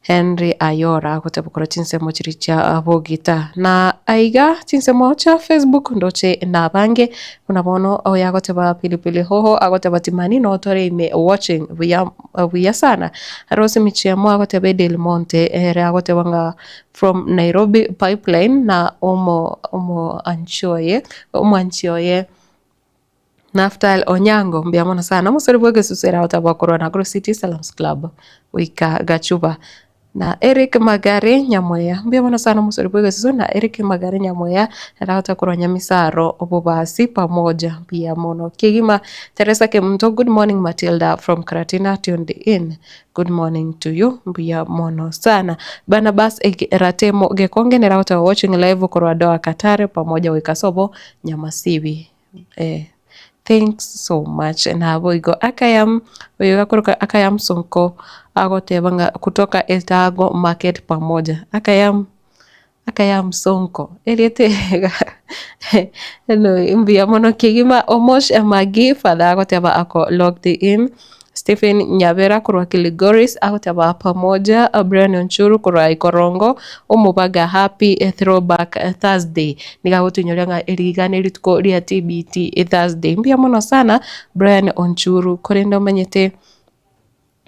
Henry Ayora agoteba korwa chinsemo chiria chia Bogita. Na aiga chinsemo chia Facebook ndoche nabange buna bono oyo agoteba Pilipili Hoho agoteba Timani no tore ime watching buya buya sana. Rose Michiemo agoteba Edel Monte ere agoteba ng'a from Nairobi Pipeline na omo omoanchi oye omwanchi oye. Naftali Onyango, mbuya mono sana omosori bw'egesusu ere agoteba korwa Nakuru City Salams Club goika Gachuba. Na Eric Magare Nyamweya, mbuya mono sana omosori bw'egesusu na Eric Magare Nyamweya ere agoteba korwa Nyamisaro Obobasi pamoja mbuya mono kegima. Teresa Kemunto, good morning Matilda from Karatina tuned in, good morning to you mbuya mono sana. Barnabas Ratemo Gekonge nere agoteba watching live korwa Doha Qatar pamoja goika sobo Nyamasibi. Eh, thanks so much. Naboigo Akayam, oyo gakoroka Akayam Sonko agoteba ng'a kutoka Etago Market pamoja. Akayam, Akayam Sonko, erieta iga anyway, mbuya mono kegima. Omosh Magi father agoteba ako locked in. Stephen Nyabera korwa Kilgoris agoteba pamoja, Brian Onchuru korwa Ikorongo, Omobaga happy throwback Thursday. Nigo agotoinyoria ng'a eri iga nerituko ria TBT Thursday. Mbuya mono sana Brian Onchuru korende omanyete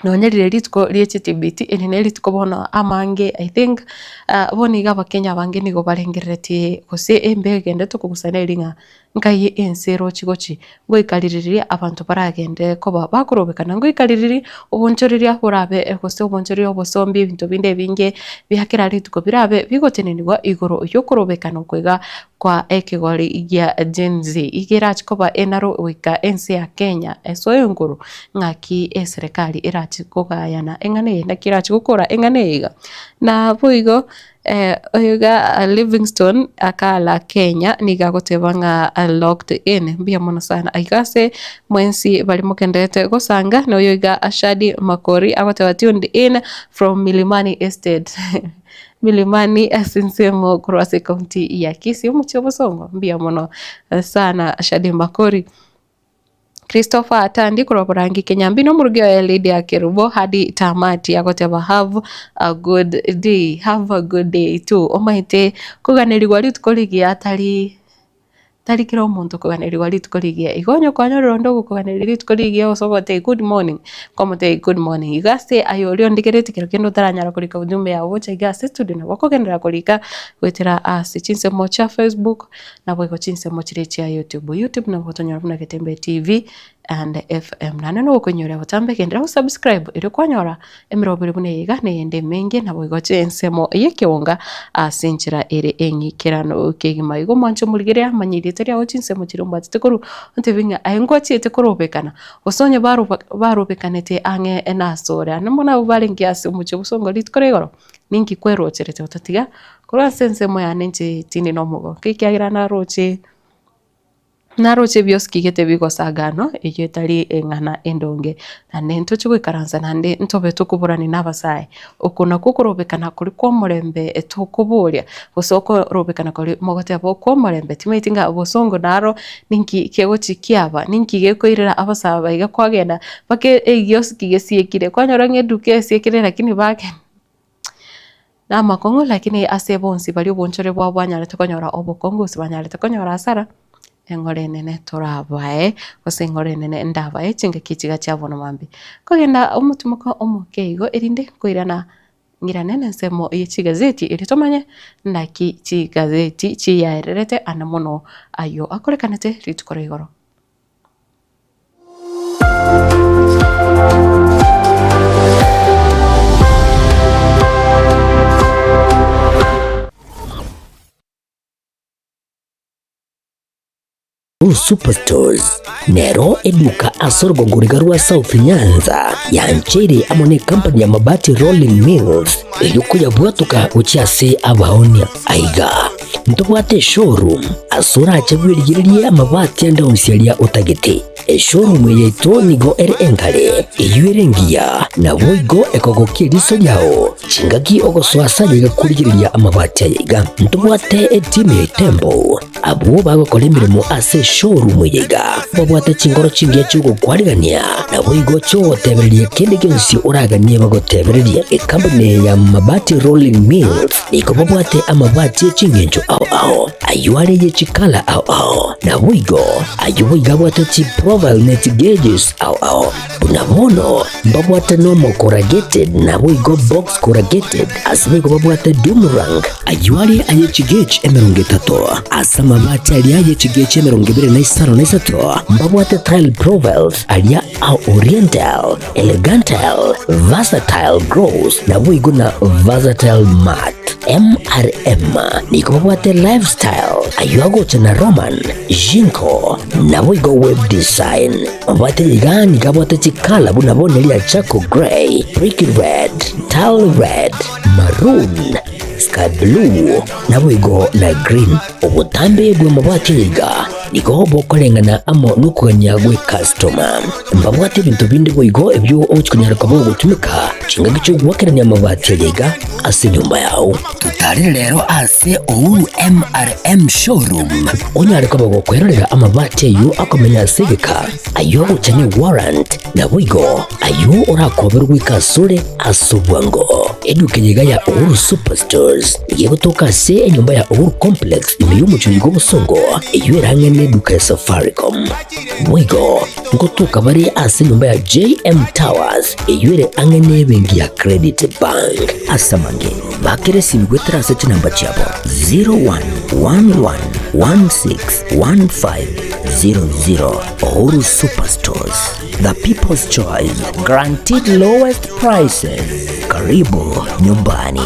nonye rire rituko rie chiTBT eri nerituko bono amange I think bono iga abakenya abange nigo barengereretie gose embe egendete kogusana eri ng'a Nkai ense erochie gochia goika riria abanto baragende koba bakorobekana, ngoika riria obonchoreria borabe gose obonchoreria obosombi ebinto binde ebinge bia kera rituko birabe bigotenenigwa igoro y'okorobekana oko iga kwa ekegori gia Gen Z. Iga erache koba enaro goika ense ya Kenya esoe enkoro ng'aki eserekari erache kogayana eng'ana eye naki erache gokora eng'ana eye iga. Naboigo. Oyo iga Livingstone akala Kenya nigo agoteba ng'a locked in mbuya mono sana aiga ase mwensi baria mogendererete gosanga na oyo iga Ashadi Makori agoteba tuned in from Milimani Estate Milimani ase ensemo korwa ase ekaunti ya Kisii omochie o Bosongo mbuya mono sana Ashadi Makori. Christopher Atandi korwa Borangi Kenyambi na omorugi oye Lydia Kerubo hadi tamati agoteba have a good day, have a good day too. Omanyete koganerigwa rituko rigiya tari tari kera omonto okoganerigwa rituko rigiya. Igo onye kwanyorire onde ogokoganeria rituko rigiya gose ogotebia good morning, nkomotebia good morning. Igo ase aye oria ondigereti kero kende otaranyara korika ujumbe yago gocha iga ase estudio nabo okogenderera korika goetera ase chinsemo chia Facebook. Naboigo chinsemo chiria chia YouTube. YouTube nabo gotonyora buna Getembe TV and FM. Naende nogokoinyoria botambe genderera go subscribe erio kwanyora emeroberi buna eye iga na eyende emenge naboigo chinsemo y'ekeonga ase enchera ere eng'ikeranu kegima. Igo mwanche omorigereria amanye erieta riao chinsemo chiria ombwatete korwa ontebie ng'a aye ngwachiete korobekana gose onye barobekanete ang'e nasore. Naende bono abwo barenge ase omochie obosongo rituko ria igoro. Ninki kwerocherete otatiga korwa ase ensemo yane inche tindi nomogooko ekiagera naroche. Naroche ebiosi gete bigosagano, eyio etari eng'ana endonge, naende ntoche goikaransa naende ntobe tokoborania nabasae. Oko nakwo okorobekana koria kw'omorembe tokoboria, gose okorobekana koria mogoteba okw'omorembe, timaeti ng'a bosongo naro ninki kegochi kiaba, ninki gekoirera abasae aba iga kwagenda mpaka egiosi gesiekire, kwanyora ng'a eduka esiekire lakini bagenda. Namakong'u lakini ase bonsi baria obonchore bwabo bwanyarete konyora obokong'u gose banyarete konyora hasara, eng'ora enene torabae gose eng'ora enene ndabae chingaki chiga chia bono mambia. Kogenda omotimoko omoke igo erinde koirana ng'irane na ensemo ye chigazeti erio tomanye naki chigazeti chiyaererete ande mono aywo akorekanete rituko ria igoro. Superstores nero eduka ase orogongo riga rwa South Nyanza yancheire amo ne company ya Mabati Rolling Mills erio koyabwatoka gochia ase abaonia. Aiga ntobwate eshowroom ase orache bwerigererie amabati ande onsi aria otagete. Eshowroom eye yaito nigo ere enkare, eyio ere engiya, naboigo ekogokia eriso riao chingaki ogosoa ase aye iga korigereria amabati aya iga. Ntobwate etimu ya Itembo abwo bagokora emeremo ase eshowroom eye iga, babwate chinkoro chingiya chi'ogokwarigania, naboigo chi'ogotebereria kende gionsi oraganie bagotebererie. Ekampuni eye ya Mabati Rolling Mills Nigo babwate amabati e chingencho ao ao, ayio are ye chikala ao ao, naboigo ayio boigo abwate chiprofile ne chigeges ao ao. Buna bono mbabwate normal corrugated naboigo box corrugated, ase boigo babwate doomerang, ayio are aye chigauge 30, ase amabati aria aye chigauge 25, mbabwate tile profiles aria a oriental, Elegantal, Versatile Gross, naboigo na Versatile Mart. MRM nigo babwate Lifestyle, ayio agocha na Roman, Jinko, naboigo Web Design. Babwate iga nigo abwate chikala buna bono eria Charcoal Grey, Brick Red, Tile Red, Maroon, Sky Blue, naboigo na Green. Obotambe bw'amabati iga nigo bokoreng'ana amo nokogania gw'ekastoma. Mbabwate ebinto binde boigo ebio ogochia konyara koba ogotumeka chingaki chi'ogoakerania amabati aya iga ase enyomba yao. Totarere rero ase Uhuru MRM Showroom onyare koba gokwerorera amabati ayio akomenya ase egeka, ayio agocha ne warrant, naboigo ayio orakoberwe goika asore ase obwango. Eduka eye iga ya Uhuru Superstores nigo egotoka ase enyomba ya Uhuru Complex ime y'omochie oyo bw'obosongo eyio ere ang'e n'eduka ya Safaricom. Boigo ngotoka bare ase enyomba ya JM Towers eyio ere ang'e n'ebenki ya Credit Bank. Ase amange, bakera esimi goetera ase chinamba chiabo 0111161500. Uhuru Superstores, the people's choice, guaranteed lowest prices. Karibu nyumbani.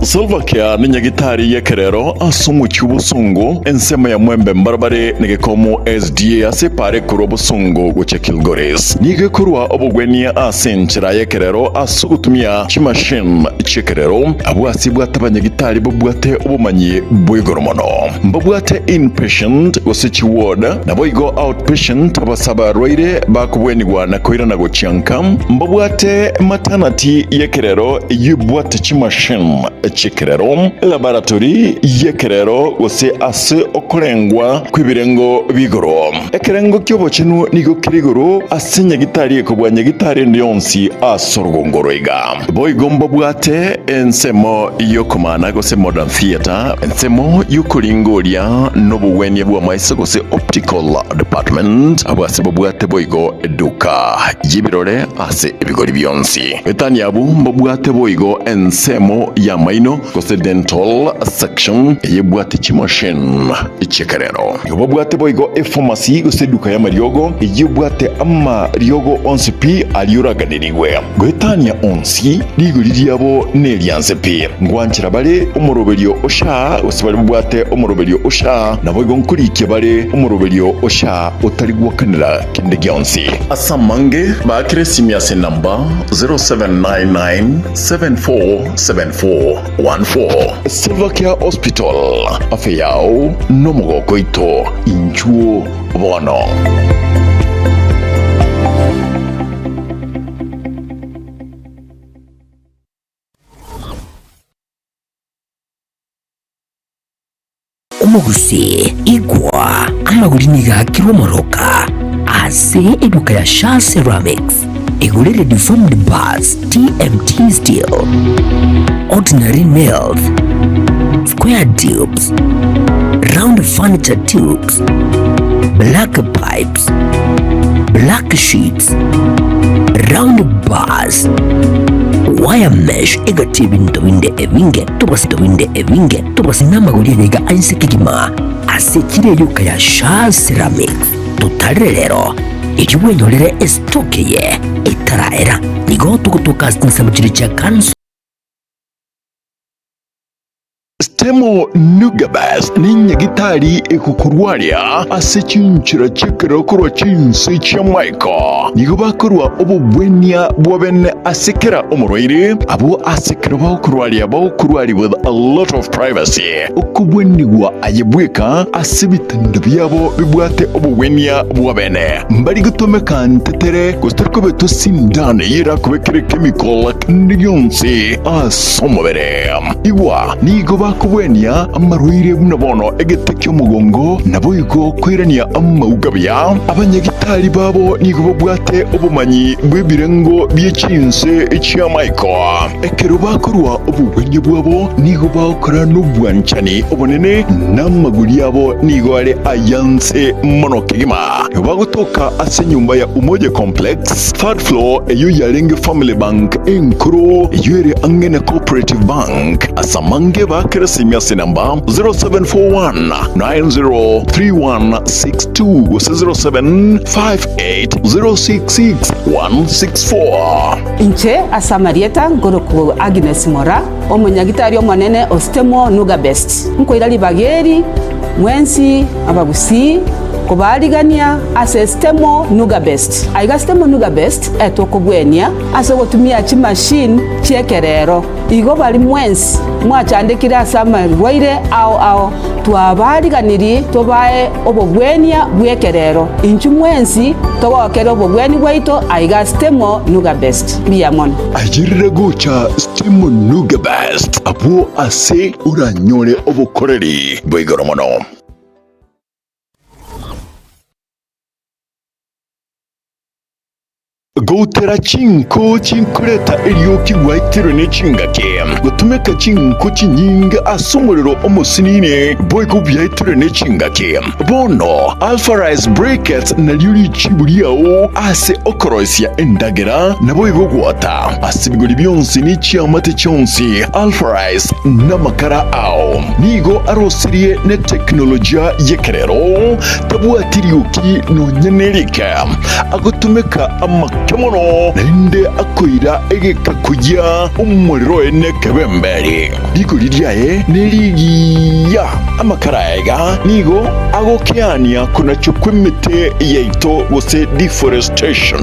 Salva-Kiir nenyagitari y'ekerero ase omochie obosongo, ensemo ya Mwembe mbarabare negekomo SDA ase epaara ekorwa Bosongo gochia Kilgoris. Nigo ekorwa obogwenia ase enchera y'ekerero ase ogotumia chimachine chi'ekerero. Abwo ase bwate abanyagitari babwate obomanyi bwa igoro mono. Mbabwate inpatient gose chiward, naboigo outpatient abase abarwaire bakobwenigwa na koirana gochia nka. Mbabwate maternity y'ekerero eyio ebwate chimachine chi'ekerero, elaboratory y'ekerero gose ase okorengwa kw'ebirengo bi'igoro. Ekerengo ki'obochenu nigo kere igoro ase nyagitari ekobua nyagitari ende yonsi ase orogongo rwaiga. Boigo mbabwate ensemo y'okomana gose modern theatre, ensemo y'okoringoria n'obogwenia bw'amaiso gose optical department, abwo ase babwate boigo eduka y'ebirore ase ebigori bionsi. Etani abwo mbabwate boigo ensemo y'amaino. y'amaino gose dental section eyebwate chimachine chi'ekerero. Nigo babwate boigo epharmacy gose eduka y'amariogo eyebwate amariogo onsi pi aria oraganerigwe. Goetania onsi, rigori riabo nerianse pi. Ngwanchera bare omoroberio o SHA gose baria babwate omoroberio o SHA, naboigo nkorikia bare omoroberio o SHA otari gwakanera kende gionsi. Ase amange, baakere esimi ase enamba 0799747414. Silvercare Hospital, afya yao nomogoko oito, inchuo bono. Omogusii, igwa, amagori nigo aakirwe omoroka ase eduka ya Shaa Ceramics. Igorere deformed bars, TMT steel, ordinary nails, square tubes, round furniture tubes, black pipes, black sheets, round bars, wire mesh egati ebinto binde ebinge tobase binde ebinge tobase namagori ayaiga ainse kegima ase chire eduka ya Shaa Ceramics. Totarere rero erio bwenyorere estock eye etaraera. Nigo togotoka ase chinsemo chiria chia Council. Stemo Nugabes nenyagitari egokorwaria ase chinchera chi'ekerero korwa chinse chi'amaiko. Nigo bakorua obobwenia bwa bene ase kera omorwaire, abwo ase ekero bagokorwaria bagokorwaria with a lot of privacy. Okobwenigwa aye bweka ase ebitanda biabo bibwate obogwenia bwa bene. Mbari gotomeka ntetere gose tari kobetwa sindano eyio erakobekere chemical kende gionsi ase omobere. Igwa, nigo bakobwenia amarwaire buna bono egete ki'omogongo, naboigo koirania amauga buya. Abanyagitari babo nigo babwate obomanyi bw'ebirengo bie chinse chi'amaiko. Ekero bakorua obogwenia bwabo nigo bagokora nobwanchani obonene, na amaguri abo nigo are ayanse mono kegima. Nigo bagotoka ase enyomba ya Umoja Complex, third floor, eyio yarenge Family Bank enkoro, eyio ere ang'e na Cooperative Bank. Ase amange baakere esimi ase enamba 0741 903162 gose 0758 066 164. Inche ase amarieta nkorokwa Agnes Mora, omonyagitari omonene o Stemo Nuga Best. Nkoira ribaga eri mwensi abagusii kobaarigania ase Stemo Nuga Best. Aiga Stemo Nuga Best etokobwenia ase ogotumia chimachine chi'ekerero. Igo baria mwensi mwachandekire ase amarwaire ao ao, twabaariganirie tobae obogwenia bw'ekerero. Inchuo mwensi togokere obogwenia bwaito aiga Stemo Nuga Best. Mbuya mono. Ayerera gocha Stemo Nuga Best abwo ase oranyore obokoreri bwa igoro mono. Goutera chinko chinkoreta erioki gwaitirwe ne chingaki, gotumeka chinko chinyinge ase omorero omosinini, boigo biaitirwe ne chingaki. Bono Alpha Rice Briquettes nario richibu riao ase okoroisia endagera, naboigo gwota ase ebigori bionsi ne chiamate chionsi. Alpha Rice namakara ao nigo arosirie ne teknolojia y'ekerero, tabwati rioki nonya nerike. Agotumeka amake mono, naende akoira egeka koyia omorero oye nekebemberi. Rigori riaye nerigiya. Amakara aiga nigo agokeania konachwa kw'emete yaito gose deforestation.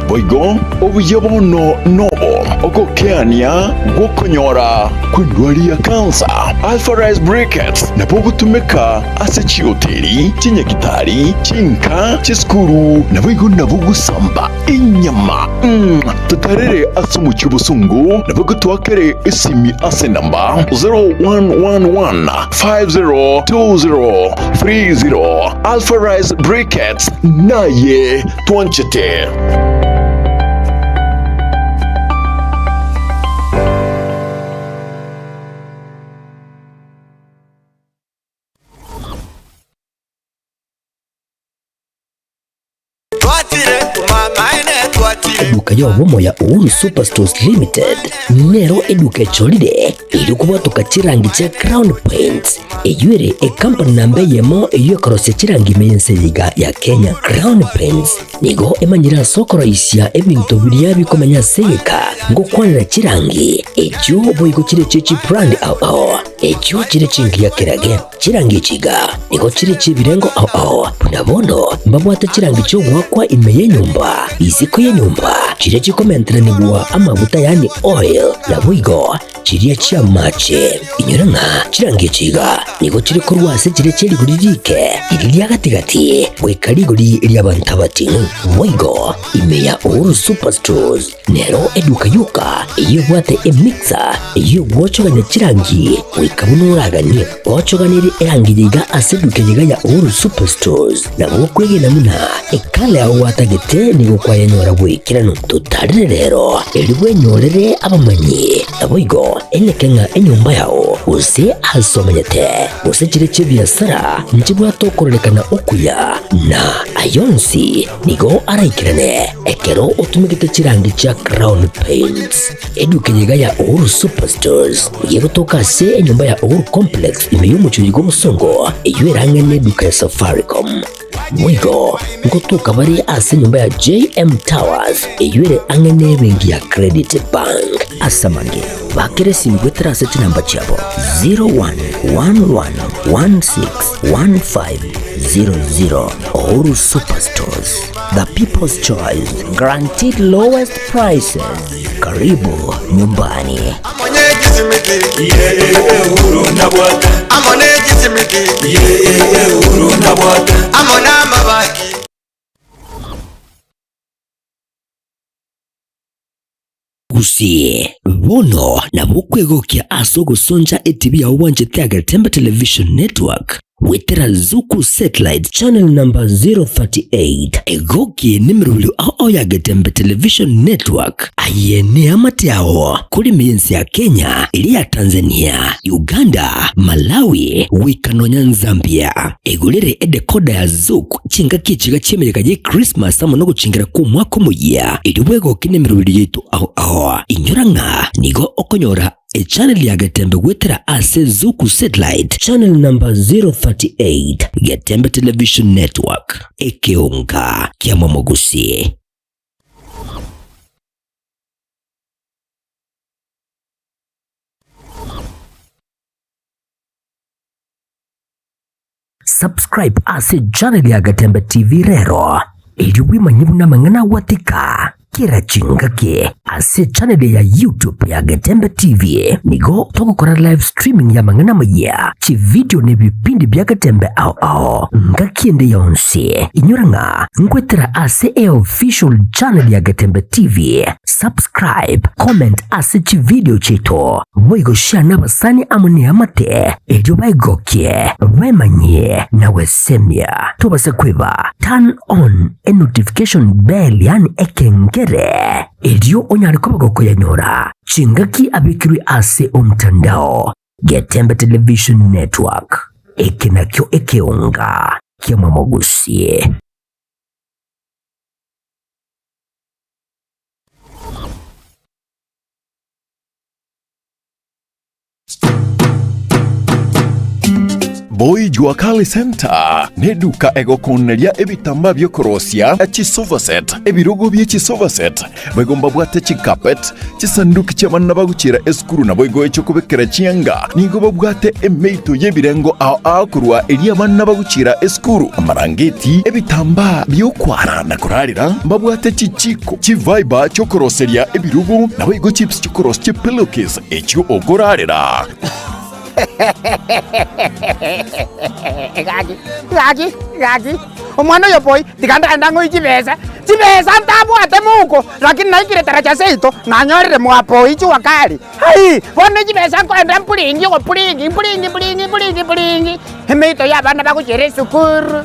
Boigo obuya bono nobo ogokeania gw'okonyora kw'endwari ya kansa. Alpha Rice Briquettes nabo ogotumeka ase chihoteli, chinyagitari, chinka, chisukuru, naboigo nabo gosamba enyama. Totarere ase omochie obosongo, naboigo toakere esimi ase enamba 0111 502030. Alpha Rice Briquettes naye twanchete. Twachire kumamaene Eduka y'obomo ya Uhuru Superstores Limited nero eduka echorire erio kobwatoka chirangi chia Crown Paints eyio ere ekampani namba eyemo eyio ekorosia chirangi ime y'ense eye iga ya Kenya. Crown Paints nigo emanyire ase okoroisia ebinto biria bikomenya ase egeka ngokwanera chirangi echio boigo chire chie chibrand ao ao echio chire chingiya kerage. Chirangi echi iga nigo chire chi'ebirengo ao ao, buna bono mbabwate chirangi chi'ogoakwa ime y'enyomba, isiko y'enyomba, chiria chikomenteranigwa amaguta yaani oil, naboigo chiria chi'amache. Inyora ng'a chirangi echi iga nigo chire korwa ase chiria chie rigori riike, riria ria gati-gati, goika rigori ri'abanto abating'u. Boigo ime ya Uhuru Superstores Nero eduka yoka eyio ebwate emixer eyio egwochogania chirangi goika buna oraganie. Ochoganirie erangi yaiga ase eduka eyeiga ya Uhuru Superstores nabo okwegena buna ekala yao gwatagete nigo kwayenyora bw'ekeranu. Totarere rero erio bwenyorere abamanyi naboigo eneke ng'a enyomba yao gose ase omenyete gose chire chi'ebiasara nchibwate okororekana okuya na ayonsi Nigo araikerane ekero otumegete chirangi chia Crown Paints. Eduka eye iga ya Uhuru Superstores nigo egotoka ase enyomba ya Uhuru Complex ime y'omochie oyo bw'obosongo eyio erang'e neduka ya Safaricom. Boigo ngotoka bare ase enyomba ya JM Towers eyio ere ang'e nebenki ya Credit Bank. Ase amange, bakera esimi goetera ase chinamba chiabo 0111161500. Uhuru Superstores, the people's choice, guaranteed lowest prices. Karibu nyumbani. Gusii, bono nabo okwegokia ase ogosoncha etibi yao bwanchete Agetembe Television Network goetera Zuku Satellite Channel number 038. Egokie nemerobio ao ao ya Getembe Television Network. Aye neamate ao kore ime y'ense ya Kenya, eria ya Tanzania, Uganda, Malawi, goika nonya Zambia. Egorere edecoder ya Zuku chingaki echiga chi'emeyega ye Christmas amo nogochingera kw'omwaka omoyia, erio bwegoke nemerobio yaito ao ao. Inyora ng'a nigo okonyora echannel ya Getembe goetera ase Zuku Satellite channel number 038, Getembe Television Network, ekeonga kiamomogusi. Subscribe ase channel ya Getembe TV rero erio bwemanye buna amang'ana agwatika kera chingaki ase channel ya YouTube ya Getembe TV. Nigo togokora live streaming ya amang'ana amayia, chividio na ebipindi bia Getembe ao ao ngaki ende yonsi. Inyora ng'a nkwetera ase eofficial channel ya Getembe TV. Subscribe, comment ase chividio chiaito, boigo share nabasani amo neamate erio baegokie, bemanyie na gwesemia. Tobase kweba turn on e notification bell yaani ekengere erio onyare koba gokoyanyora chingaki abekirwe ase omtandao. Getembe Television Network, eke nakio ekeonga ki'omomogusie. Boy Jua Kali Center neduka egokoneria ebitambaa biokorosia chisofa set, ebirogo bie chisofa set, boigo mbabwate chicarpet, chisanduki chi'abana bagochiera esukuru naboigo echiokobekera chianga. Nigo babwate emeito y'ebirengo ao ao korwa eria abana bagochiera esukuru, amarangeti, ebitambaa bi'okwara na korarera, mbabwate chichiko, chiviber chiokoroseria ebirogo, naboigo chips chiokorosia chipillowcase echio okorarera. Gaki, gaki, gaki, omwana oyo boy, tiga ndagenda ng'oe chibesa, chibesa ntabwate mouko, lakini naikire taracha seito, nanyorire mwapoi jua kali. Aii, bono chibesa nkoenda mpuringi ogopuringi, mpuringi mpuringi mpuringi mpuringi, emeito ya abana bagochiera esukuru,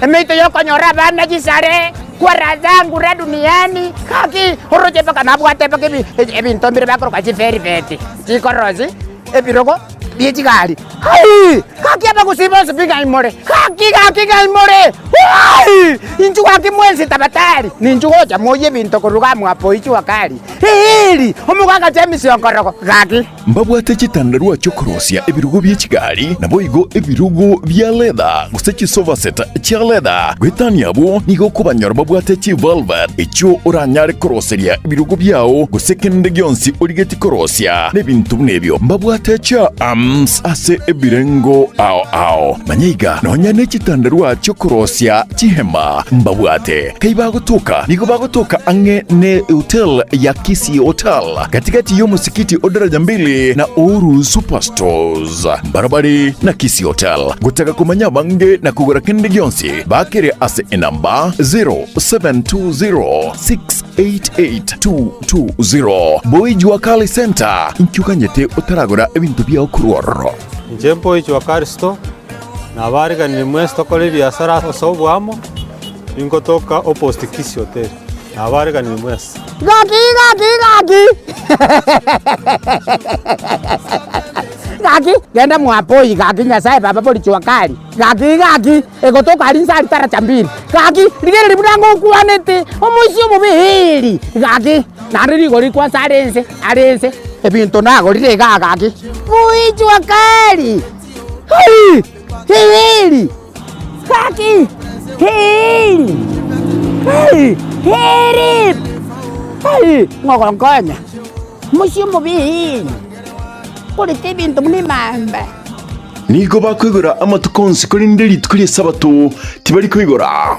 emeito ya okonyora abana chisare, kwa raha zangu ra duniani, gaki, oroche mpaka nabwate mpaka ebi ebinto mbire bakoroka chivelvet, chikorosi, ebirogo. Bie chigari. Hai! Gaki abagusii bonsi pi ng'ai more? Gaki, gaki ng'ai more? Hai! Inchuo gaki mwensi tabatari, ninchu gocha moyie ebinto korwa iga mwapo ichua kari. Eeri! Omogaka James Onkorogo, gaki. Mbabwate chitandarua chi'okorosia ebirogo bie chigari, naboigo ebirogo bia leather, gose chisofa set chia leather. Goetania abwo nigo okobanyora babwate chivelvet echio oranyare koroseria ebirogo biao, gose kende gionsi origetie korosia nebinto buna ebio. Mbabwate chia arms ase ebirengo ao ao. Manya iga, nonya ne chitandarua chi'okorosia chihema mbabwate. Kai bagotoka? Nigo bagotoka ang'e ne hotel ya Kisii Hotel, gatigati y'omosikiti o Daraja Mbili na Uhuru Superstores, mbarabare na Kisii Hotel. Gotaka komanya abange na kogora kende gionsi, bakere ase enamba 0720688220. Boy Jua Kali Center, inki oganyete otaragora ebinto biao korwa ororo? Inche Boy Jua Kali Store, nabariganirie mwensi tokore ebiasara ase oboamo. Ningotoka opposite Kisii Hotel. Nabareganire mwensi. Gaki gaki gaki gaki genda mwapoi gaki nyasaye baba bori jua kali gaki gaki egotoka aria inse aria taracha mbili gaki rigereria buna ngokwanete omoisia omobe eeri gaki naende rigori kwansa are inse are inse ebinto nagorire igaa gaki bui jua kali hai eeri. Gaki! Heri! Heri! Heri! Heri! Ng'ogonkonya, mochie omobe korete ebinto buna emamba. Nigo bakoigora amatuko onsi, korende rituko ri'Esabato tibari koigora.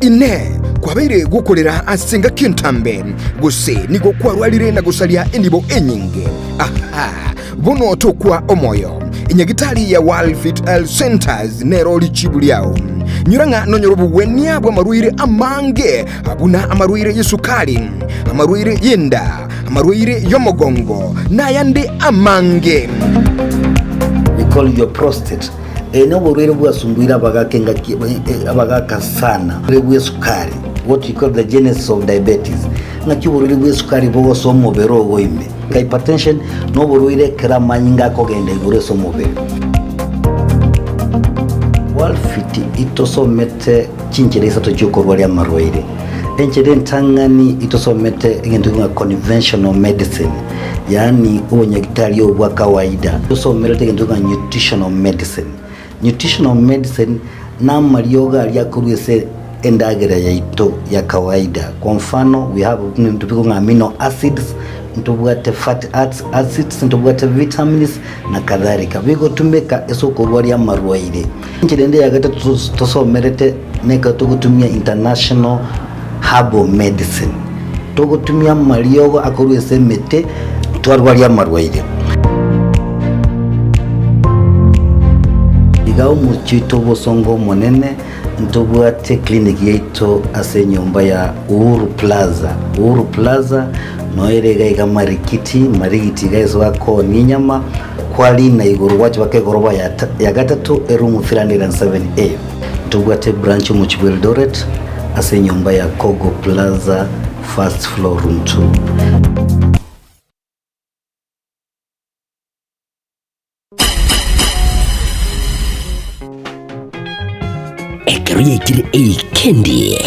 Inee! Kwabeire gokorera ase engaki entambe, gose nigo kwarwarire na gosaria enibo enyinge? Aha! Bono tokwa omoyo. Enyagitari ya World Fit Health Centers nero richibu riao. Nyora ng'a nonyore obogwenia bw'amarwaire amange buna amarwaire y'esukari, amarwaire y'enda, amarwaire y'omogongo, na ayande amange. We call your prostate. Eye noborwaire bwasumbuire abagaka engaki abagaka sana. Oborwaire bw'esukari, what we call the genesis of diabetes, ng'aki oborwaire bw'esukari bogosoa omobere ogo ime. Hypertension noborwaire ekero amanyinga akogenda igoro ase omobere. Walfit itosomete chinchera isato chiokorwaria amarwaire. Enchera entang'ani itosomete egento ng'a conventional medicine. Yaani obonyagitari obo bwa kawaida. Tosomerete egento ng'a nutritional medicine. Nutritional medicine namariogo aria akorwa ase endagera yaito ya kawaida. Kwa mfano we have ebinto bikong'a ng'a amino acids, ntobwate fatty acids, ntobwate vitamins na kadhalika. Bigotumeka ase okorwaria amarwaire. Enchera ende ya gatato tosomerete nekero togotumia international herbal medicine. Togotumia amariogo akorwa ase emete twarwaria amarwaire. Iga omochie oito obosongo omonene ntobwate clinic yaito ase enyomba ya Uhuru Plaza. Uhuru Plaza noyo ere iga iga Marikiti, Marigiti iga ase bakoonia enyama, kwarina igoro gwacha mpaka egoroba ya gatato eroom 307A. Ntobwate branch omochie bwa Eldoret ase enyomba ya Kogo Plaza first floor room 2. Ekero yaikire eikendi,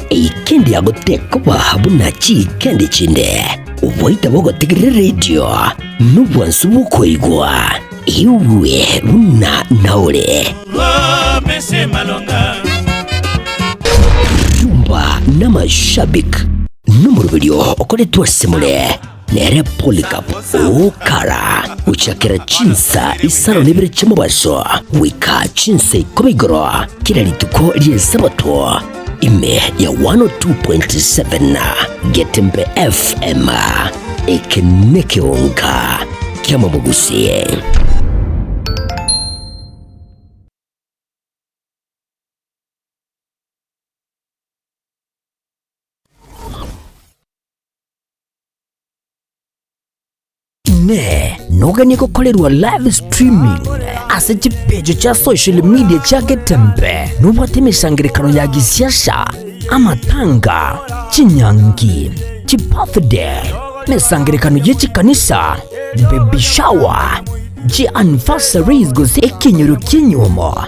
eikendi yagotekoba buna chiikendi chinde, oboita bogotegerera eredio nobwansu bw'okoigwa, igwe buna naore. Rumba n'amashabik nomoroberio okoretwe ase more nere Polycarp Okara gochakera chinsa isano na ibere chi'omobaso goika chinsa ikomi igoro kera rituko ri'Esabato ime ya 102.7 Getembe FM eke nekeonka ki'amamogusie. Inee! Noganie gokorerwa live streaming ase chipeji chia social media chia Getembe? Nobwate emesangerekano ya gisiasa, amatanga, chinyangi, chibirthday, emesangerekano ye chikanisa, baby shower, chianniversaries gose ekenyoro ki'enyuomo,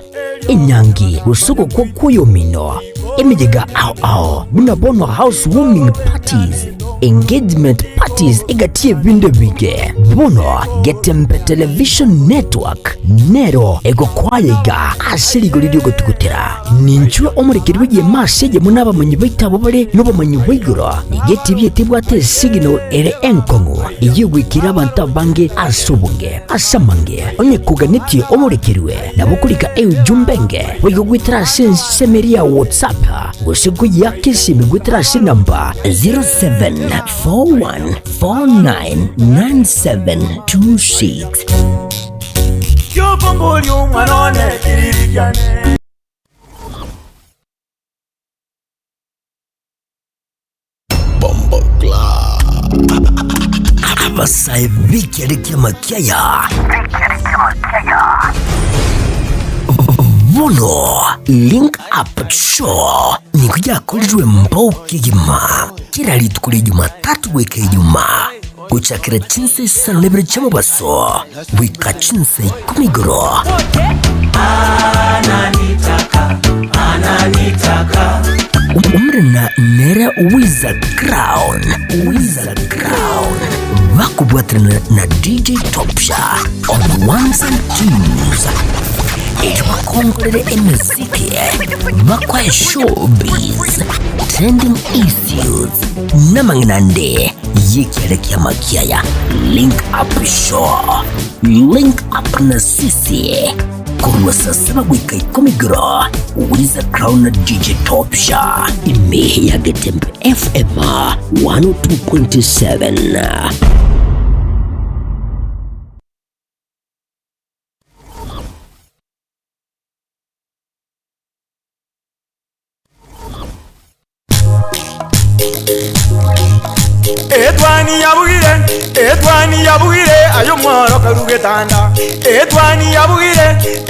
enyangi gose ogokwa kw'oyomino, emeyega ao ao buna bono house warming parties, engagement parties egati y'ebinto ebinge. Bono Getembe Television Network nero egokwaya iga ase rigori ri'ogotugutera. Ninchwe omorekeri bw'egeema ase eyemo n'abamanyi baito abwo bare nobomanyi bwa igoro. Nigo etibi etebwate esignal ere enkong'u eyio egoikera abanto abange ase obonge. Ase amange, onye koganetie omorekerwe, nabo okorika eujumbe enge boigo goetera ase ensemo eria ya WhatsApp gose koyeaka esimi goetera ase enamba 0741499726. Kiokomboria omwana one kiriri kiane. Abasae b'ekiare ki'amakiaya bono Link Up Show nigo yakorirwe mbao kegima kera rituko ria Jumatatu goika Ijumaa gochakera chinsa isano na ibere chi'omobaso goika chinsa ikomi igoro. Omorena nere Wiza Crown, Wiza Crown, bakobwaterana na DJ Topsha on ones and twos erio bakongorere emeziki bakoe showbiz, trending issues namang'ina ande Y'ekiare ki'amakiaya, Link Up Show, Link Up na Sisi, korwa saa saba goika ikomi igoro, Wiza Crown na DJ Topsha, ime ya Getembe FM 102.7. Etwani yabugire, etwani yabugire, aye omworo karu getanda. Etwani yabugire,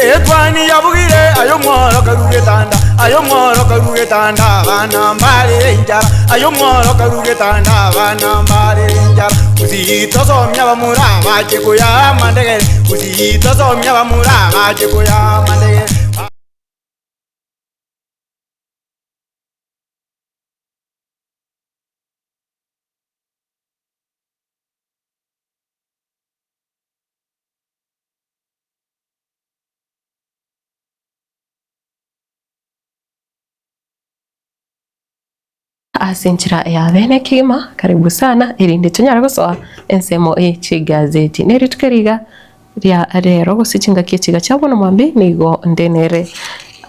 etwani yabugire, aye omworo karu getanda. Aye omworo karu getanda, abana mbarere enchara. Aye omworo karu getanda, abana mbarere enchara. Gusii tosomia abamura abache koya amandegere. Gusii tosomia abamura abache koya amandegere. Ase enchera ya bene kegima, karibu sana erinde tonyare gosoa ensemo ye chigazeti. Ne rituko eri iga ria rero gose chingaki echi iga chia bono mwambie nigo nde nere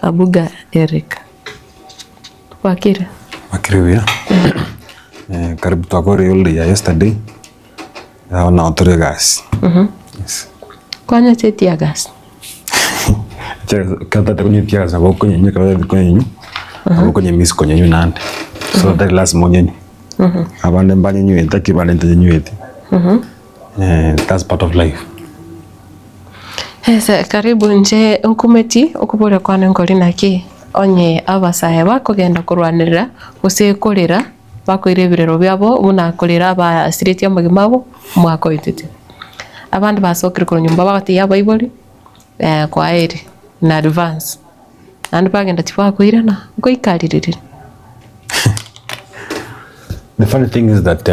Abuga Eric. Bwakire? Bwakire buya, karibu twakore holiday ya yesterday, bono nabo tore egasi. Yes. Kwanywa teargas? Ekero otagete konywa teargas nabo okonyenywa ekero otagete konyenywa, nabo okonyemix konyenywa naende, so tari lasima onyenywe. Abande mbanyenywete lakini abande ntanyenyweti, that's part of life. Ese karibu inche nkumeti okoboria kwane nkori naki, onye abasae bakogenda korwanerera gose korera bakoira ebirero biabo buna korera abasiretie amagima abo omwaka oetete. Abande basokire korwa nyomba bagotebi abaibori kwaheri in advance, naende bagenda tibakoirana nkoikaririre. The funny thing is that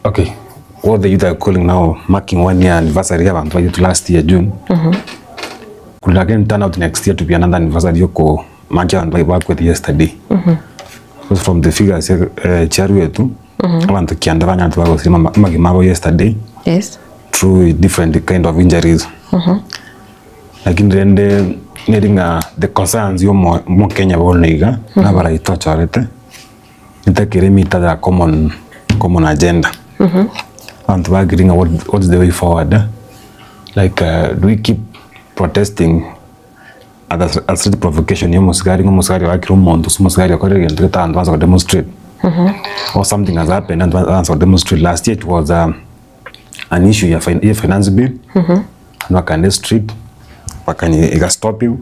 okay what the youth are calling now marking one year anniversary y'abantu baitwe last year June could again turn out next year to be another anniversary yoko mark abanto bakwete yesterday because from the figures eh, chiarwetwe abanto kianda banyarete bagosira ama- amagima abo yesterday Yes. through different kind of injuries lakini rende neri ng'a the concerns ya omo omokenya bono iga nabarai tochorete Ntakere emita ya common common agenda. Abanto ba agree ng'a what what is the way forward eh? Like do we keep protesting at a a certain provocation ya omosigari ng'a omosigari oakire omonto gose omosigari okorire egento gete abanto baansa ko demonstrate or something has happened abanto baansa ko demonstrate. Last year it was. an issue ya fin- ya finance bill bakagenda street bakanye igastopiwa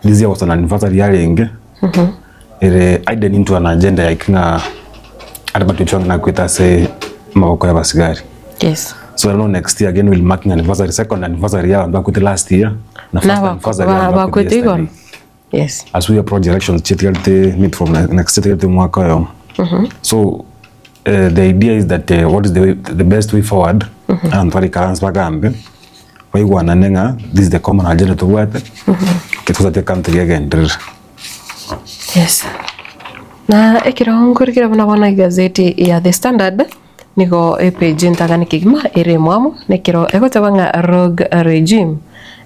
this year was an anniversary yarenge ere added into an agenda like ng'a are batuchwa ng'a nakwete ase amaboko ya abasigari Yes. so I don't know next year again we'll marking anniversary second anniversary ya abanto bakwete last year na first Naba- anniversary ya ba- abanto bakwete bakwete igoro. yesterday Yes. as we approach elections chitigarete mid from ne- next chitigarete mwaka oyomo so uh, the idea is that uh, what is the, way, the best way forward abanto barikaranse bagambe baigwanane ng'a this is the common agenda tobwate ketosate country egenderere Yes. Na ekero nkorikera buna bono egazeti ya The Standard nigo epage entang'ani kegima ere emwamu nekero egoteba ng'a rogue regime,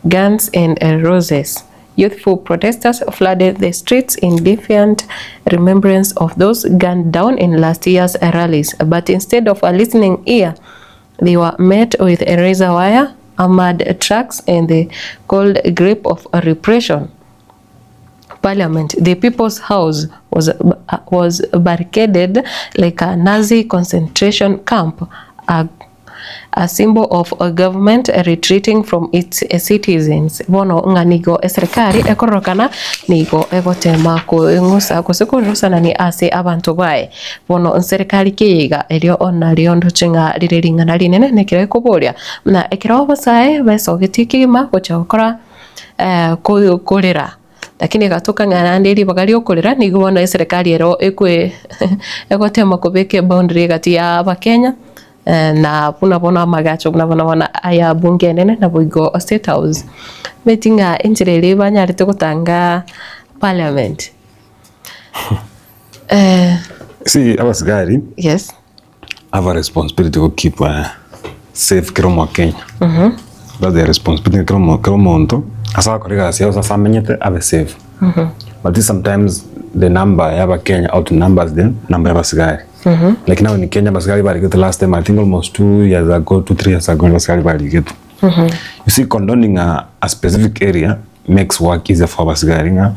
guns and roses. Youthful protesters flooded the streets in defiant remembrance of those gunned down in last year's rallies but instead of a listening ear they were met with a razor wire, armored trucks and the cold grip of repression. Parliament, the People's House was, was barricaded like a Nazi concentration camp, a, a symbol of a government retreating from its citizens. Bono ng'a nigo eserikari ekororokana nigo egotema koeng'usa gose korusanani ase abanto baye. Bono nserikari ki iga erio nario ndoche ng'a rire ring'ana rinene nekero ekoboria buna ekero abasae besogetie kegima gocha gokora eh, korera lakini egatoka ng'a naende ribaga riokorera nigo bono eserekari ero ekwe egotema kobeka eboundary egati ya abakenya na buna bono amagacho buna bono bono aya bunge enene naboigo state house. Omanyeti ng'a enchera eria banyarete gotanga parliament See abasigari yes. have a responsibility go keep safe kera omokenya that's their responsibility kera omo kera omonto ase agokora egasi yaye ase amenyete abe safe but sometimes the number ya abakenya outnumbers the number ya abasigari like now in Kenya abasigari barigete last time I think almost 2 years ago 2 3 years ago abasigari barigete you see condoning a, a specific area makes work easier for abasigari ng'a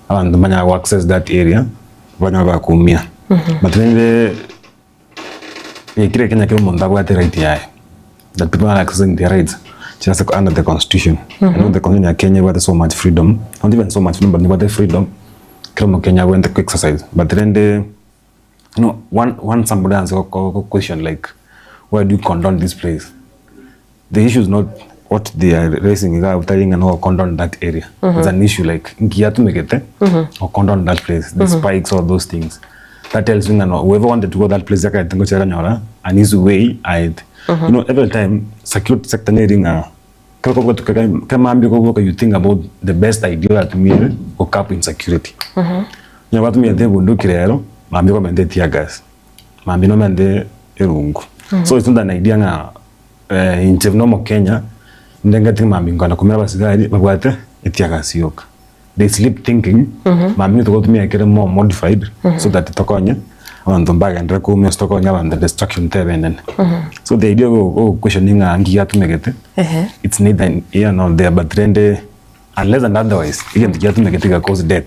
abanto mbanyara go access that area banyare bakumia but rende Kera Kenya kera omonto abwate right yaye, that people are accessing their rights just under the constitution. I know the constitution ya Kenya ebwate so much freedom, not even so much freedom but nebwate freedom kera omokenya abwenerete ko exercise but rende you know one one somebody anse go go question like why do you condone this place? The issue is not what they are raising iga tari ng'a no condone that area. It's an issue like nki yatumegete or condone that place, the spikes all those things. That tells you ng'a no whoever wanted to go that place yakaete ngochia akanyora an easy way aete. You know every time security sector neri ng'a kero kogotuka kera mambia kogoka you think about the best idea oratumie go cap insecurity. Onye gwatumiete ebunduki rero mambia okomente tear gas, mambia nomente erungu. So it's not an idea ng'a Inche buna omokenya, ndengeti mambia nkogenda komera abasigari babwate etiagasi yoka. They sleep thinking mambia nigo togotumia ekere more modified so that tokonye abanto mbagenderere koumia gose tokonye abanto destruction tebe enene. So the idea of of questioning ng'a nki giatumegete, it's neither here nor there but rende unless and otherwise egento giatumegete gega cause death,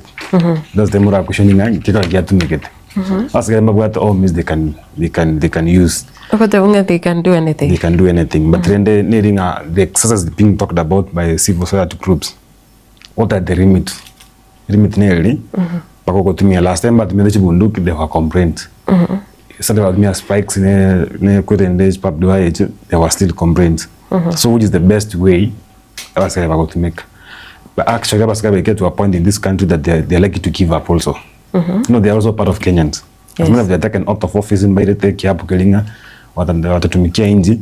that's the time ora question ng'a nki kero giatumegete. Abasigari mbabwate all means they can they can they can use. Ogoteba ng'a they can do anything. They can do anything but rende neri ng'a the excesses being talked about by civil society groups what are the remit? Remit neri bagogotumia last time batumiete chibunduki there were complaints. Sasa batumia spikes ne ne kwerende barbed wire echi there were still complaints. So which is the best way abasigari bagotumeka? But actually abasigari baikire to a point in this country that they are, they are likely to give up also. No, they are also part of Kenyans. As much as they are taken out of office mbairete ekiapo keria ng'a watatumikia inchi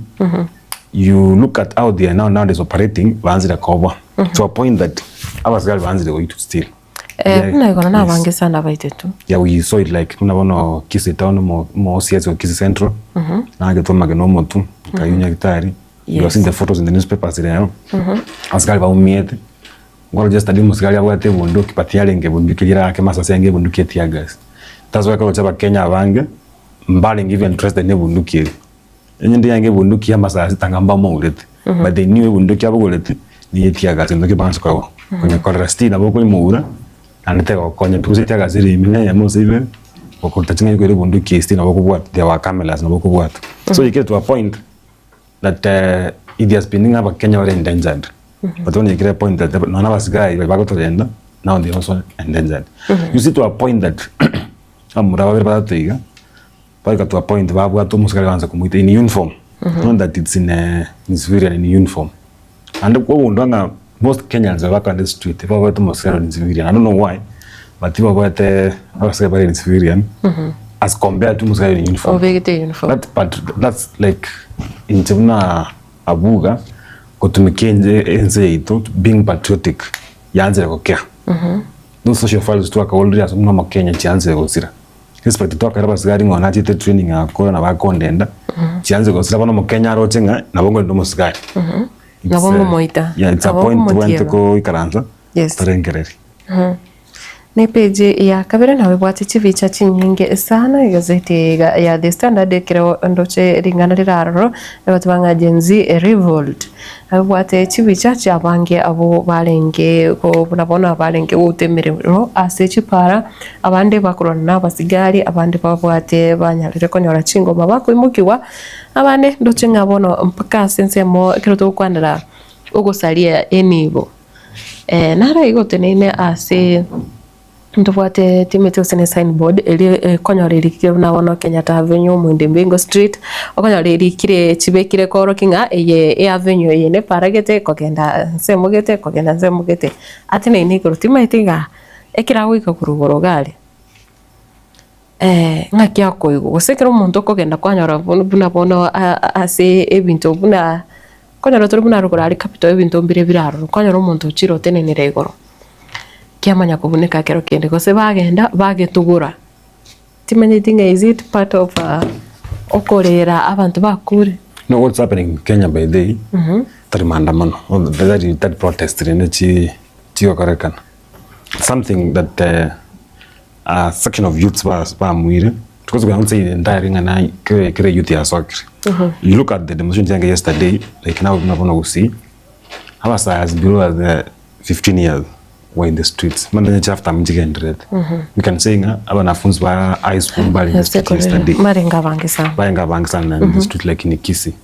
you look at how they are now nowadays operating baanzire koboa to a point that abasigari baanzire goitwa still. Eh, buna igoro nabange sana baitetu. Yeah, we saw it like buna bono Kisii town mo mo OCS o Kisii Central nagetwa amagena omotu kaywo nyagetari you have seen the photos in the newspapers rero abasigari baumiete Nkoro just adi omosigari abwate ebunduki but yarenge ebunduki eria erake masasi yange ebunduki ya tear gas. That's why koroche abakenya abange mbarenge even interested ne ebunduki eria. Onye ndi yange ebunduki ya amasasi tanga mbamourete but they knew ebunduki abogoreti niye tear gas gento ki baansa konya konyekorera still nabo okoimoura naende tegokonya pi gose tear gas ere ime neyemo gose ibere gokoruta ching'aki koira ebunduki eye still nabo okobwata there were cameras nabo okobwata. So you get to a point. That it has been ng'a abakenya bare endangered. But bono yaikire point that nonya na abasigari baria bagotorenda now they also endangered. You see to a point that abamura babere batato iga, baika to a point babwata omosigari baansa komoita in uniform. Not that it's in in civilian in uniform. Naende kwagundua ng'a most Kenyans baria bakogenda street babwate omosigari ore in civilian. I don't know why but babwate abasigari bare in civilian as compared to omosigari ore in uniform. Obegete uniform. That but that's like inche buna abuga gotumikia ense ense yaito being patriotic yanchire gokea. Those social values twakaorire ase buna omokenya chianchire gosira. Respect twakaira abasigari ng'a nachete training agakora nabo akondenda, chianchire gosira bono omokenya aroche ng'a nabo nkorenda omosigari. It's Nabo a- ngomoita. Yeah, it's a Nabo point tobwenerete ngomotieba. koikaransa Yes. torengererie. Na epeji ya kabere nabo ebwate chibicha chinyinge sana egazeti iga ya The Standard ekero ndoche ring'ana rire aroro egoteba ng'a Gen Z revolt. Nabo ebwate chibicha chiabange abwo barenge go buna bono abarenge gouta emerero ase chipara, abande bakorwana na abasigari, abande babwate banyarire konyora chingoma bakoimokigwa, abande ndoche ng'a bono mpaka ase ensemo ekero togokwanera ogosaria enibo. Naro igo oteneine ase ntobwate timeti gose ne sign board eria ekonyora erikire buna bono Kenyatta Avenue, Muindi Mbingo Street, okonyora erikire chibekire koorokia ng'a eye eavenue eye neparagete ekogenda ensemo gete ekogenda ensemo gete. Ateneine igoro timaeti ng'a ekero agoika korwa igoro iga aria ng'aki akoigwa gose ekero omonto okogenda kwanyora buna bono ase ebinto buna Okonyora tore buna rogoro aria capital ebinto mbire bire aroro, okonyora omonto ochire otenenire igoro, kiamanya kobuneka ekero kende gose bagenda bagetugura, timanyeti ng'a is it part of okorera abanto bakure? No what's happening in Kenya by the way, tari maandamano, tari tari protest rende chi chigokorekana. Something that a section of youths bas bamuire because we cannot say the entire ng'a na kere kere youth yasokire. You look at the demonstration chiange yesterday like now buna bono gusii, abasae as below as the 15 years were in the streets mani onye chafter nchigendererete. We can say ng'a abanafunzi ba high school mbare in the street yesterday. Barenge abange sana. Barenge abange sana in the street like in Kisii.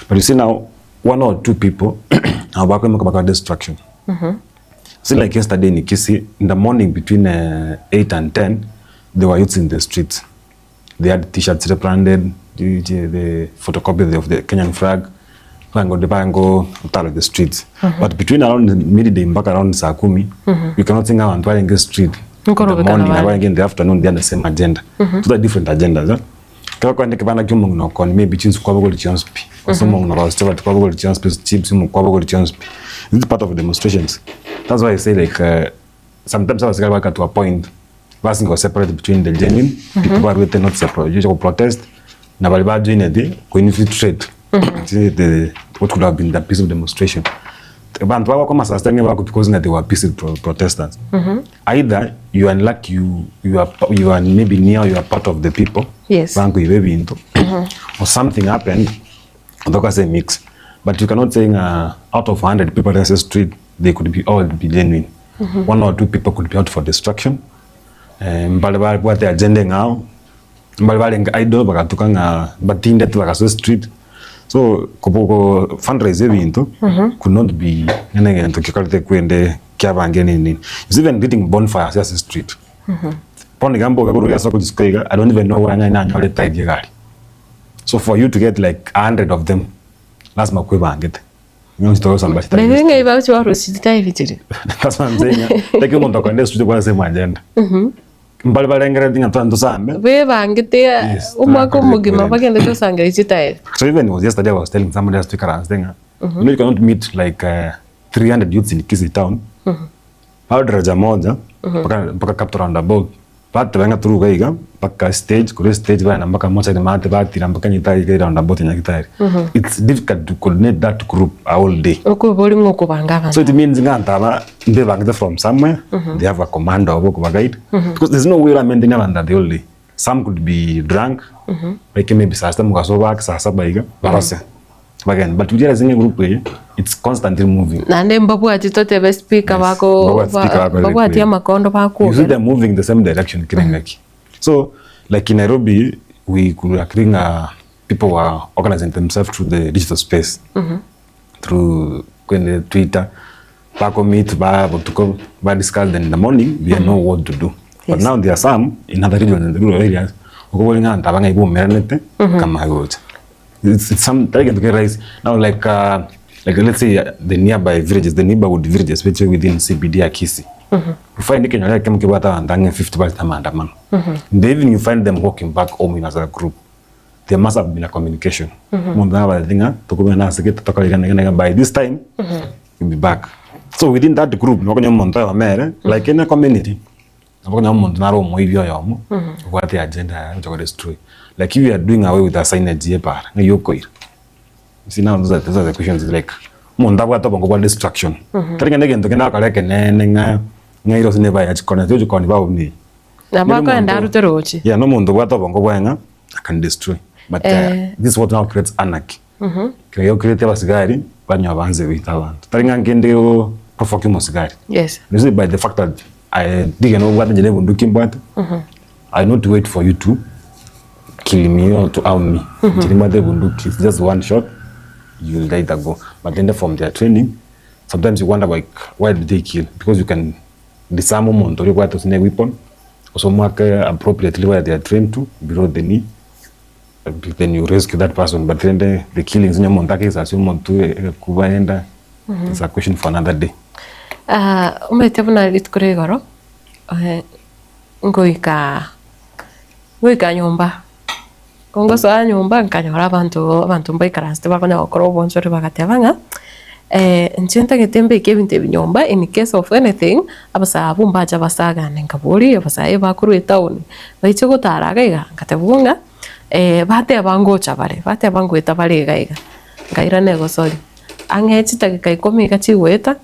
But you see now one or two people nabo bakoimoka bakora destruction. See like yesterday in Kisii, in the morning between 8 and 10, there were youths in the streets. They had t-shirts rebranded, the, the photocopy of the Kenyan flag, bango de bango out of the streets. But between around midday mpaka around saa kumi, you cannot think abantu bari in the street. In the Nkorobekana morning, bari. abari in the afternoon, they had the same agenda. Two are different agendas. Eh? Kero kwande kibanda ky'omong'ina okoni maybe chinsu kwabogori chionsi pi. Gose omong'ina orosete bati kwabogori chionsi pi chips kwabogori chionsi pi. This is part of demonstrations. That's why I say like sometimes abasigari baika to a point basinga go separate between the genuine people barwete not separate go protest na baria ba joined ko infiltrate the what could have been the peaceful demonstration. Banto bagokwa amasasi tari ng'a bagokwa because ng'a they were peaceful protesters. Either you are lucky you, you are, you are maybe near you are part of the people Yes. bankoiba ebinto or something happened otoka ase emix but you cannot say ng'a out of 100 people ase street they could be all be genuine one or two people could be out for destruction eh, mbare babwate agenda eng'ao mbare barenge idle bagatuka ng'a batindete bagasoa street so kobo ko fundraise ebinto could not be ng'a egento kekorete kwende kiabangire nini nini. It's even reading bonfires ase street. Bono iga mbobe korwa ase ogochisuka iga I don't even know where nanyore tyre ya egari. So for you to get like 100 of them lazima kwebangete. Onye togosamba chitairi Naende ng'ai bagochi barusia chitairi chiria? That's what I'm saying. Like omonto okoenda street kwanza same agenda. Mbare barengereretie ng'a twana tosambe. Bebangete Yes, omwaka omogima torakorire bagende tosangereria chitairi. So even it was yesterday I was telling somebody else twikaranse ng'a you know you cannot meet like 300 youths in Kisii town bao daraja moja mpaka mpaka Capital roundabout bateba ng'a toruga iga mpaka stage korwa stage bagenda mpaka mochari maate batira mpaka nyagitari iga roundabout ya nyagitari it's difficult to coordinate that group a whole day Okobori ng'a okobanga abanto. so it means ng'a abanto aba mbebangete from somewhere they have a commander obo okobaguide because there's no way ora maintain abanto the whole day some could be drunk like maybe saa sita mogaso obake saa saba iga barose bagende but realizing ng'a egroup eye it's constantly moving. Naende mbabwati totebe speaker bako Mbabwati speaker ba- bakore mbabwati kweri. amakondo You see bakwogera. them moving the same direction kera engaki. So like in Nairobi we could agree ng'a. people were organizing themselves through the digital space through kwende Twitter bako meet ba botuko ba discuss then in the morning they know what to do. But now there are some in other regions in the rural areas okobori ng'a abanto aba ng'ai baumeranete kama gocha. It's some tari gento kere rahisi now like like let's say the nearby villages the neighborhood villages which are within CBD ya Kisii. You find ekenyoro ekemo kebwate abanto ang'e 50 barete amaandamano. In the evening you find them walking back home in as a group. There must have been a communication. Omonto nabatebi ng'a tokobana ase gete tokore iga na iga na iga by this time we'll be back. So within that group nokonyora omonto oyomo ere like in a community nabo okonyora omonto nare omoibi oyomo obwate agenda yaye ogocha kodestroy. Like if you are doing away with a signage ya ebara ng'ai okoira. You see now those are those are the questions like omonto abwate obongo bwa destruction. Tari ng'a negento kende akore ekenene ng'a ng'a ere gose neba ya chikoni ase chikoni baumire. Nabo Nere akoenda omonto arute roche. yeah nomonto obwate obongo bwaye ng'a I can destroy but Eh. this is what now creates anarchy. Kero gecreate abasigari banywa banse goita abanto. Tari ng'a nkende go provoke omosigari. Yes. You see by the fact that I rigena obwate inche na ebunduki mbwate, I not wait for you to kill me or to harm me. Inche nimbwate ebunduki it's just one shot you will either go. But then from their training sometimes you wonder like why do they kill because you can disarm omonto oria obwate gose ne weapon gose omoake appropriately where they are trained to below the knee then you rescue that person but rende the killings onye omonto akesasia omotwe egekuba enda it's a question for another day. Omanyete buna rituko ria igoro, ngoika ngoika nyomba, kongosoa nyomba nkanyora abanto abanto mbaikaransete bakonyara gokora obonchori bagateba ng'a inche ntagete mbeke ebinto ebi nyomba in case of anything, abasae abwo mbache basagane, nkaboria abasae bakorwa etown, baiche gotara iga iga, nkatebiwa ng'a bateba ngocha bare, bateba ngoeta bare iga iga, nkairana egosori, ang'e chidakika ikomi iga chigoeta,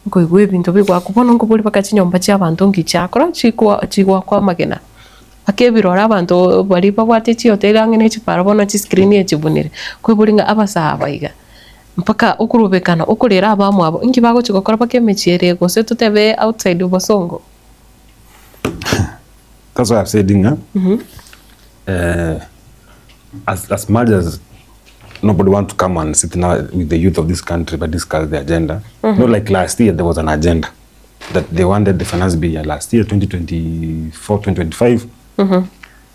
nkoigwa ebinto bigoakwa, bono nkoboria mpaka chinyomba chia abanto nki chiakora, chikwa chigoakwa amagena, mpaka ebirore abanto baria babwate chihoteli ang'e na echipara bono chiscreen echibunire, nkoiboria ng'a abasae aba iga, mpaka okorobekana okorera abamwabo, inki bagochi gokora mpaka emechie ere gose totebe outside obosongo. That's why I've said ng'a as, as much as nobody want to come and sit now with the youth of this country but discuss the agenda. Not like last year there was an agenda that they wanted the finance bill ya last year 2024 2025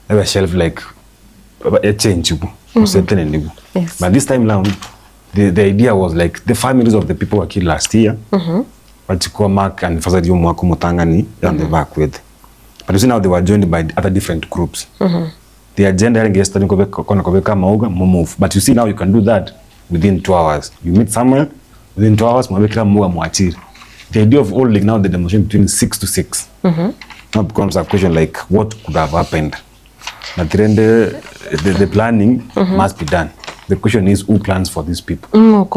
they were shelved like a change mm Yes. But this time round the, the idea was like the families of the people who were killed last year bachikwa mark anniversary ya omwaka omotang'ani and mm bakwete. But you see now they were joined by other different groups. The agenda yarenge yesterday nkobeka kona kobeka amauga mo move. But you see now you can do that within 2 hours. You meet somewhere within 2 hours mwabekera amauga mwachire. The idea of holding now the demonstration between 6 to 6 now becomes a question like what could have happened. But rende the, the planning must be done. The question is who plans for these people.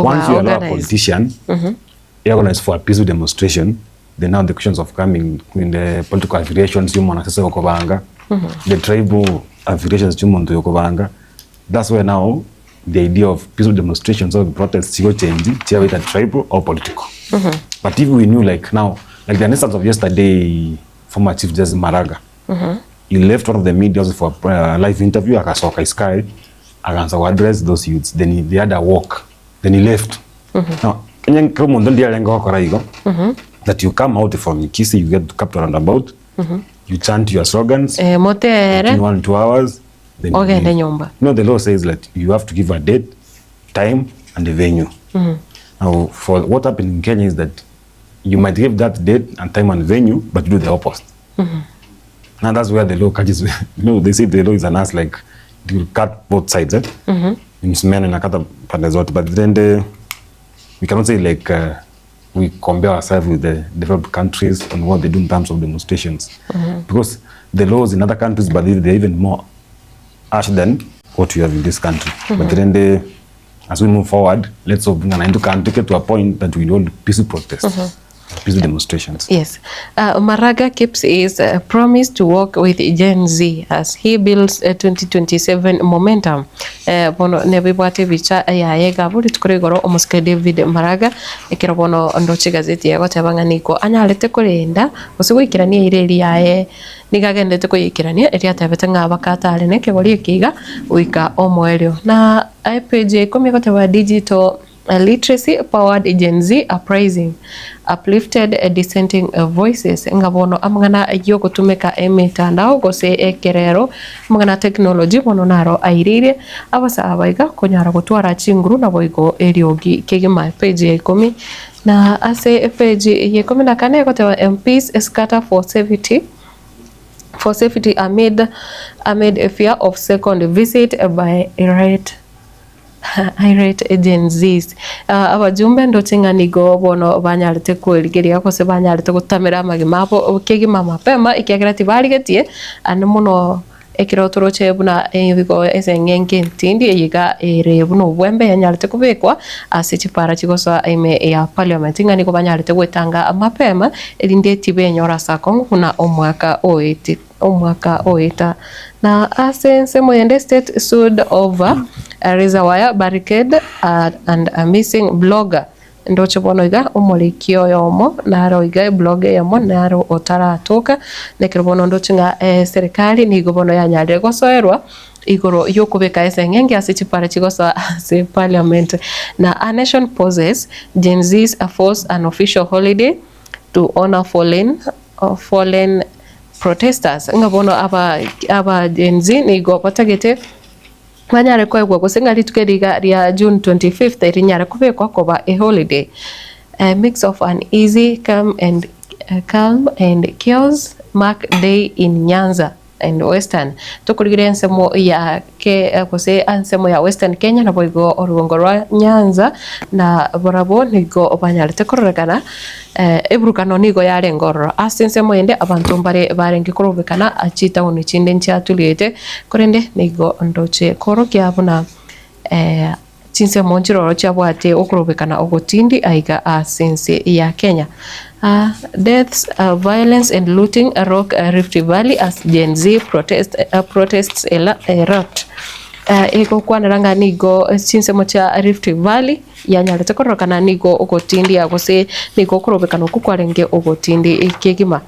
Once you allow a organize. politician you organize for a peaceful demonstration, then now the questions of coming in the political affiliations y'omonto ase okobanga, the tribal affiliations chi'omonto oyokobanga, that's where now the idea of peaceful demonstrations or protests chigo change chiabe either tribal or political. But if we knew like now, like the instance of yesterday, former Chief Justice Maraga, he left one of the medias for a live interview, akasoka iskai, akaanza ku address those youths, then he, they had a walk, then he left. Now, onye ekero omonto ndiarenge gokora igo, that you come out from Kisii, you get to Capital Roundabout, you chant your slogans, Eh, motere between 1 2 hours, then you ogende leave. nyomba. You know, the law says that you have to give a date, time, and a venue. Now, for what happened in Kenya is that you might give that date and time and venue, but you do the opposite. Now that's where the law catches. You know, they say the law is an ass, like it will cut both sides. Eh? Msumeno inakata pande zote, but then the, we cannot say like we compare ourselves with the developed countries on what they do in terms of demonstrations. Because the laws in other countries, but they're even more harsh than what we have in this country. But then the, as we move forward, let's hope and to can take it to a point that we hold peaceful protests. Peaceful demonstrations. Yes. Maraga keeps his promise to work with Gen Z as he builds 2027 momentum. Bono nebibwate ebicha yaye iga abwo rituko ria igoro omosike David Maraga ekero bono ndoche egazeti egoteba ng'a nigo anyarete korenda gose goikerania eira eria yaye nigo agenderete koyeikerania eria atebete ng'a bakatare na ekegori eke iga goika omoerio. Na epage ya ikomi egoteba digital Literacy powered Gen Z uprising uplifted dissenting voices ng'a bono amang'ana y'ogotumeka emetandao gose ekerero amang'ana a technology bono naro aireire abasae aba iga konyara gotwara chinguru naboigo eriogi kegima. Page ya ikomi na ase page ya ikomi na kane egoteba MPs scatter for safety for safety amid amid fear of second visit by irate Irate Gen Zs. Abajumbe ndoche ng'a nigo bono banyarete kwerigeria gose banyarete gotamera amagima abo kegima mapema ekiagera tibarigetie ande mono ekero toroche buna ebigo ase eng'encho entindi eye iga ere buna obwembe yanyarete kobekwa ase chipara chigosoa ime ya parliament ng'a nigo banyarete gwetanga mapema erinde tibenyora ase akong'u buna omwaka oetire. Omwaka oeta. Na ase ensemo yende state sued over a razor wire barricade and a missing blogger. Ndoche bono iga omoriki oyomo naro iga eblog eyemo naro otaratoka nekero bono ndoche ng'a eserikari nigo bono yanyarire gosoerwa igoro yokobeka eseng'enge ase chipara chigosoa ase parliament. Na a nation pauses, Gen Zs force an official holiday to honour fallen fallen protesters ng'a bono aba aba Gen Z nigo batagete banyare koegwa gose ng'a rituko eri iga ria June 25th rinyare kobekwa koba a holiday. A mix of uneasy calm and calm and chaos mark day in Nyanza and Western. Tokorigereria ensemo ya ke gose ensemo ya Western Kenya naboigo orugongo rwa Nyanza na barabwo nigo banyarete kororekana eburukano nigo yarenge ororo. Ase ensemo ende abanto mbare barenge korobekana chitaoni chinde nchiaturiete korende nigo ndoche korokia buna Chinsemo nchiroro chiabwate okorobekana ogotindi aiga ase ense ya Kenya. Deaths, violence and looting rock Rift Valley as Gen Z protest, protests erupt. Egokwanera ng'a nigo chinsemo chia Rift Valley yanyarete kororokana nigo ogotindia gose nigo okorobekana okwo kwarenge ogotindi kegima.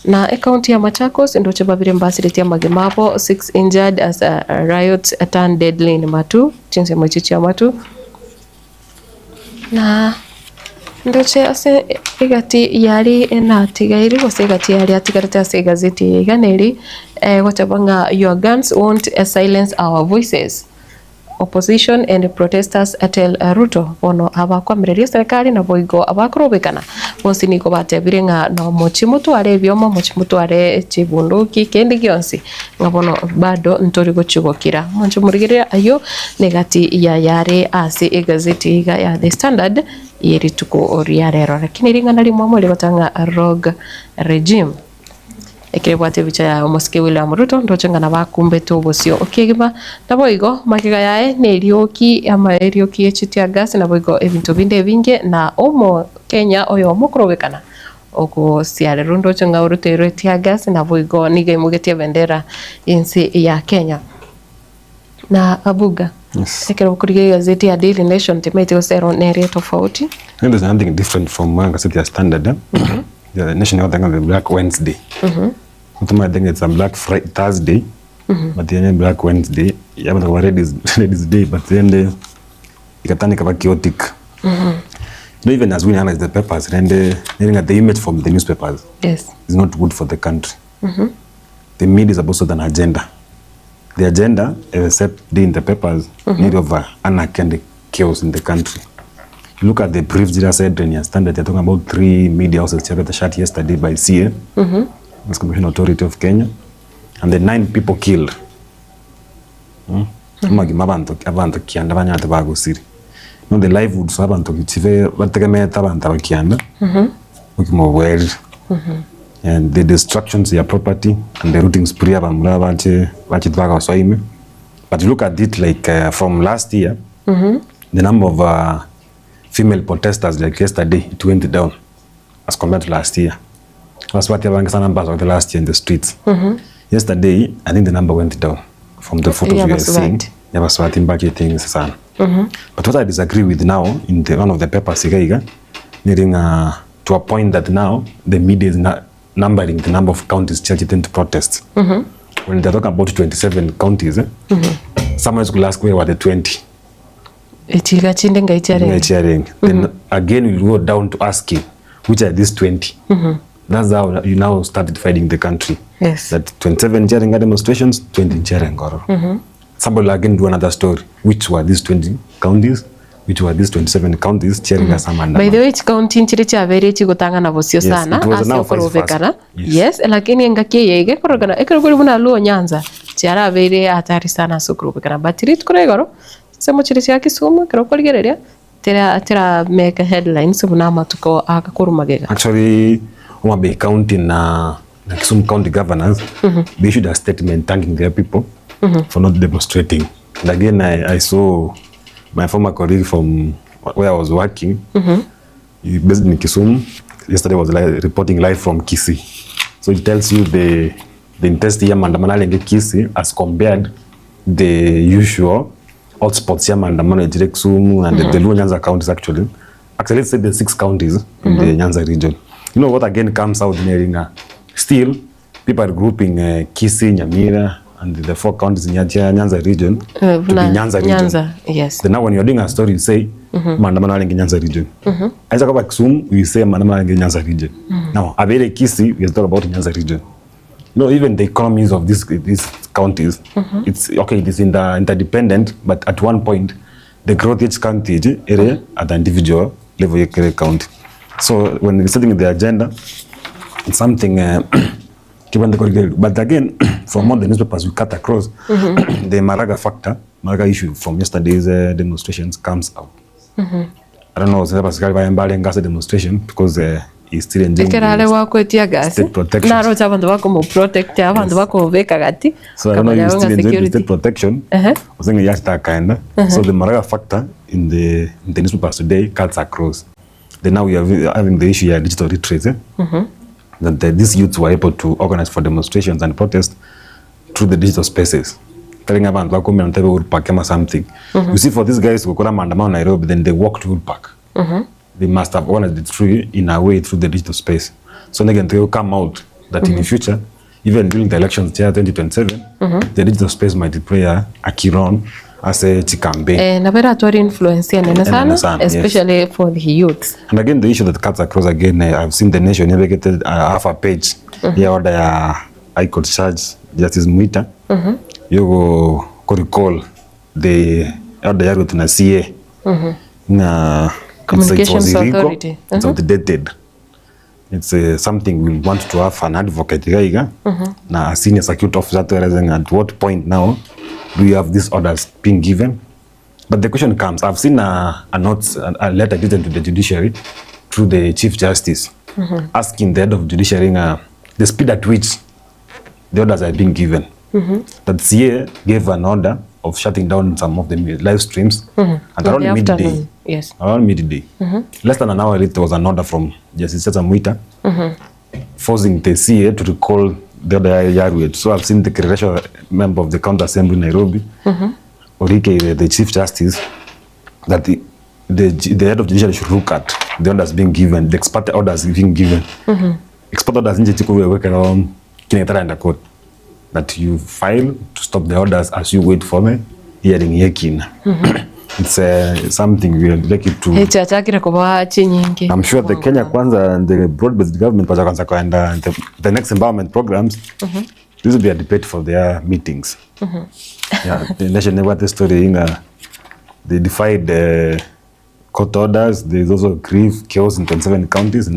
Na ecounty ya Machakos ndoche babere mbasiretie amagima abo, six injured as riots turn deadly in Matu, chinsemo echio chia Matu. Na ndoche ase egati yari natigaire gose egati yari atigarete ase egazeti eye iga neri egoteba ng'a your guns won't silence our voices. Opposition and protesters tell Ruto, bono abakoamereria eserekari naboigo abakorobekana bonsi nigo batebire ng'a nomochie motware ebioma, omochie motware chibunduki kende gionsi ng'a bono bado ntori gochia gokira. Monche morigereria ayio negati yayare ase egazeti iga ya The Standard ye rituko ria rero. Lakini ring'ana rimwamo rigoteba ng'a rogue regime. Ekero ebwate ebicha yaye omosike William Ruto, ndoche ng'a nabakumbete obosio kegima. Naboigo magega yaye nerioki ama erioki ye chitear gas naboigo ebinto binde ebinge na omo Kenya oyomo okorobekana ogosiarerwa ndoche ng'a oruteirwe tear gas naboigo nigo aimogetie ebendera yense ya Kenya. Na Abuga, Yes. ekero okorigia egazeti ya Daily Nation timaeti gose ero nere tofauti. I think there's nothing different from gazeti ya Standard. Eh? The Nation got the Black Wednesday. Mtu I think it's a Black Friday, Thursday. But then Black Wednesday. Yeah, but Ladies, Ladies Day, but then the ikatani kaba chaotic. You know, even as we analyze the papers, then the, the image from the newspapers is not good for the country. The media is supposed to have an agenda. The agenda, except in the papers, need of anarchy and chaos in the country. You look at the briefs that I said in your standard, they're talking about three media houses that shot yesterday by CA, Mass Commission Authority of Kenya, and the nine people killed. Amagima abanto abanto kianda banyarete bagosire. No the livelihoods abantu chibe bategemeete abanto aba kianda, obogima obo bwaerire. And the destructions ya property and the looting spree abamura bache bachete bagasoa ime. But you look at it like from last year, the number of female protesters like yesterday it went down. as compared to last year. Abasubati abange sana mbasogete last year in the streets. Yesterday, I think the number went down from the photos we are seeing. Yabasubati. Yabasubati mbachete ng'ise sana. But what I disagree with now in the, one of the papers iga iga, neri ng'a to a point that now the media is na, numbering the number of counties chiachete into protests. When they're talking about 27 counties, eh, someone is going to ask where were the 20? Echiga chinde ngai chiarenge. Ngai chiarenge. Then again we go down to asking which are these 20? That's how you now start dividing the country. Yes. That 27 Ncherenga demonstrations, 20 Ncherengoro. Somebody will again do another story. Which were these 20 counties? Which were these 27 counties? Cherenga Samanda. By the way, chikaunti nchire chiabeire chigotang'ana bosio Yes, sana it was ase now vice versa. okorobekana yes lakini engaki eye iga ekorokana ekero kori buna Luo Nyanza chiarabeire hatari sana ase okorobekana but rituko ria igoro chinsemo chiria chia Kisumu ekero okorigereria tera tera make headlines buna amatuko aka korwa magega. Actually, Homa Bay County na, na Kisumu County governors, they issued a statement thanking their people for not demonstrating. And again, I saw my former colleague from where I was working, he based in Kisumu. Yesterday was li reporting live from Kisii. So it tells you the, the intensity ya maandamano alenge Kisii as compared the usual hotspots ya maandamano ya Kisumu and the Luo Nyanza counties actually. Actually, let's say the six counties in the Nyanza region. You know what again comes out nearing still people are grouping Kisii, Nyamira and the four counties in Nyanza region to be Buna Nyanza region. Nyanza, yes. Then now when you're doing a story, you say maandamano alenge Nyanza region. Aisa kama Kisumu, we say maandamano alenge Nyanza region. Now, Abere Kisii, we talk about Nyanza region. You know, even the economies of these counties, it's okay, it is interdependent, but at one point, the growth each county area at the individual level ya county. So when we're setting the agenda, it's something given the but again, from all the newspapers we cut across, the Maraga factor, Maraga issue from yesterday's demonstrations comes out. I don't know, demonstration because he's still enjoying Ekero are the gwakwĩtia gas state protection. naroche abanto bakomoprotect abanto bakomobeka gati So I don't know akamanya if he's ng'a still enjoying the security. state protection. I was thinking kinda. So the Maraga factor in the newspapers today cuts across. Then now we are having the issue here, digital literacy. That these youths were able to organize for demonstrations and protests through the digital spaces. Telling about Uhuru Park or something. You see, for these guys who go to maandamano Nairobi, then they walk to Uhuru Park. They must have organized it through, in a way, through the digital space. So again, they will come out that in the future, even during the elections year 2027, the digital space might play a key role as a campaign. Na bera atwari influence enene sana, sana, yes. especially for the youth. And again, the issue that cuts across again, I've seen the nation navigated half a page. Yeah, order ya High Court Judge Justice Mwita. You go recall the order ya na CA. Na Communications it's illegal, Authority. It's outdated. It's something we want to have an advocate gaiga na a senior security officer to realizing at what point now do you have these orders being given? But the question comes, I've seen a letter written to the judiciary through the Chief Justice asking the head of judiciary the speed at which the orders are being given. That CA gave an order of shutting down some of the live streams at In around the midday. afternoon, yes. Around midday. Less than an hour later, there was an order from Justice Chacha Mwita forcing the CA to recall the order Yarwet. So I've seen the credential member of the County Assembly in Nairobi, Orike, the Chief Justice, that the head of judiciary should look at the orders being given, the expert orders being given. Expert orders nje chiko weke kinetara court that you file to stop the orders as you wait for me hearing yekina. It's something we would like it to. Echachakire kuba chinyingi. I'm sure the Kenya Kwanza and the broad-based government Kwanza and the next empowerment programs, this will be a debate for their meetings. Yeah, the nation never the story in they defied the court orders. There is also grief, chaos in 27 counties.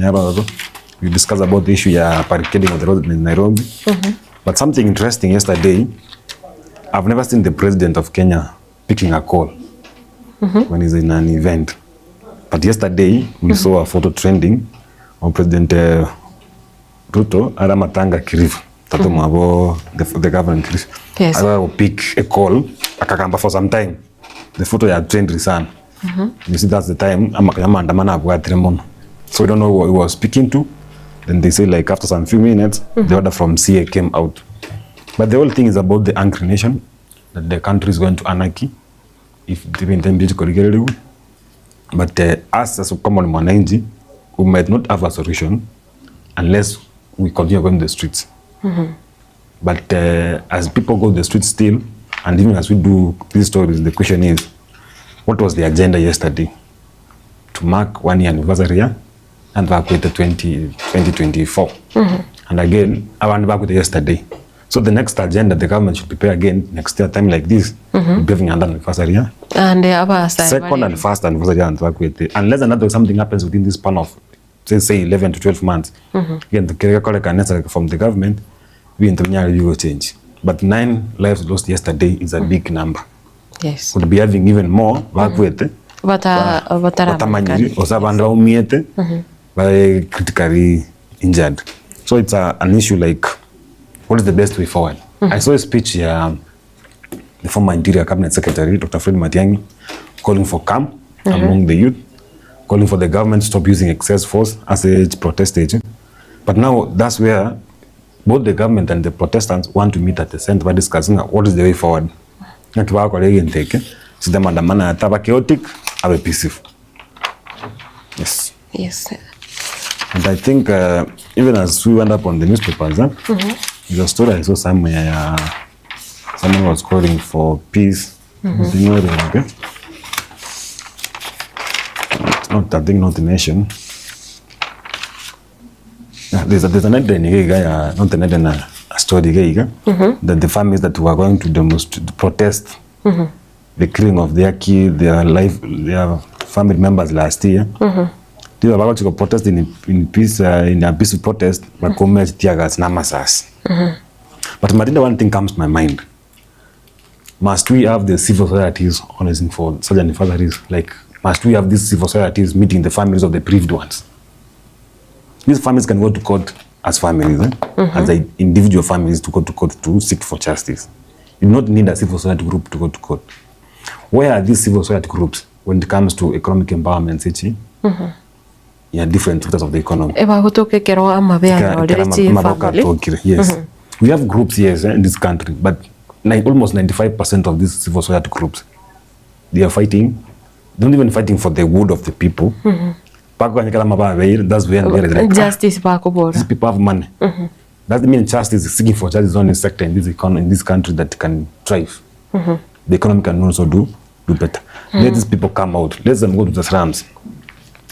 We discussed about the issue ya barricading of the road in Nairobi. But something interesting yesterday, I've never seen the president of Kenya picking a call when he's in an event. But yesterday, we saw a photo trending of President Ruto Aramatanga Kirifu. Tato mwabo, the governor Kirifu. Yes. I will pick a call, akakamba for some time. The photo ya trend sana. You see, that's the time, ama maandamano abwatire mono. So we don't know who he was speaking to. Then they say like after some few minutes, the order from CA came out. But the whole thing is about the angry nation, that the country is going to anarchy if the mbiri But us as a common mwananchi, we might not have a solution unless we continue going to the streets. But as people go to the streets still, and even as we do these stories, the question is, what was the agenda yesterday? To mark 1 year anniversary ya and bakwete 20, 2024. And again, abantu bakwete yesterday. So the next agenda the government should prepare again next year, time like this, be having another anniversary. Yeah? And abasae Second and first anniversary ya antu bakwete. Unless another something happens within this span of say, say 11 to 12 months. Again, the kere from the government, we will change. But 9 lives lost yesterday is a big number. Could be having even more bakwete Bata batamanyiri ose abande baumiete bare critically injured. So it's an issue like what is the best way forward? I saw a speech ya the former Interior Cabinet Secretary Dr. Fred Matiang'i calling for calm among the youth, calling for the government to stop using excess force as a protest agent. But now that's where both the government and the protestants want to meet at the center by discussing what is the way forward. Ng'aki bagokora egento eke, sida maandamano aya taba chaotic, abe peaceful. Yes. And I think even as we went up on the newspapers, there's a story I saw somewhere, someone was calling for peace. Okay? It's not, I think not the nation. Yeah, there's an headline here, not an headline, a story here, that the families that were going to demonstrate, to protest the killing of their kid, their life, their family members last year. They were about to go protest in peace, in a peaceful protest, but come tear gas na masas. But Marinda, one thing comes to my mind. Must we have the civil societies organizing for such anniversaries? Like, must we have these civil societies meeting the families of the bereaved ones? These families can go to court as families, eh? As the individual families to go to court to seek for justice. You do not need a civil society group to go to court. Where are these civil society groups when it comes to economic empowerment, etc.? Yeah, different sectors of the economy. Ebagotoka ekero amabe anyorire chifamily. Yes. We have groups, yes, in this country, but almost 95% of these civil society groups, they are fighting, not even fighting for the good of the people. That's when they are like, justice bakobora. These people have money. That means justice is seeking for justice is only sector in this economy, in this country that can thrive. The economy can also do better. Let these people come out. Let them go to the slums.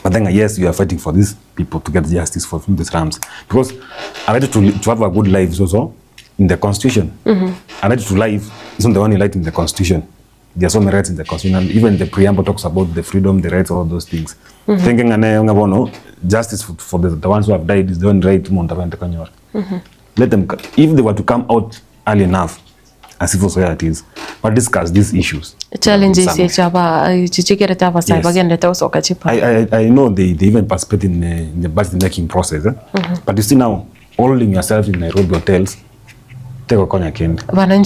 But then, yes, you are fighting for these people to get justice for from the slums. Because a right to have a good life is also in the constitution. A right to life is not the only right in the constitution. There are so many rights in the constitution. And even the preamble talks about the freedom, the rights, all those things. Thinking justice for the ones who have died is the only right. Let them, if they were to come out early enough, as civil societies, but discuss these issues. Challenges Some. I know they even participate in the budget making process. Eh? But you see now, holding yourself in Nairobi hotels, take a corner kend. Let them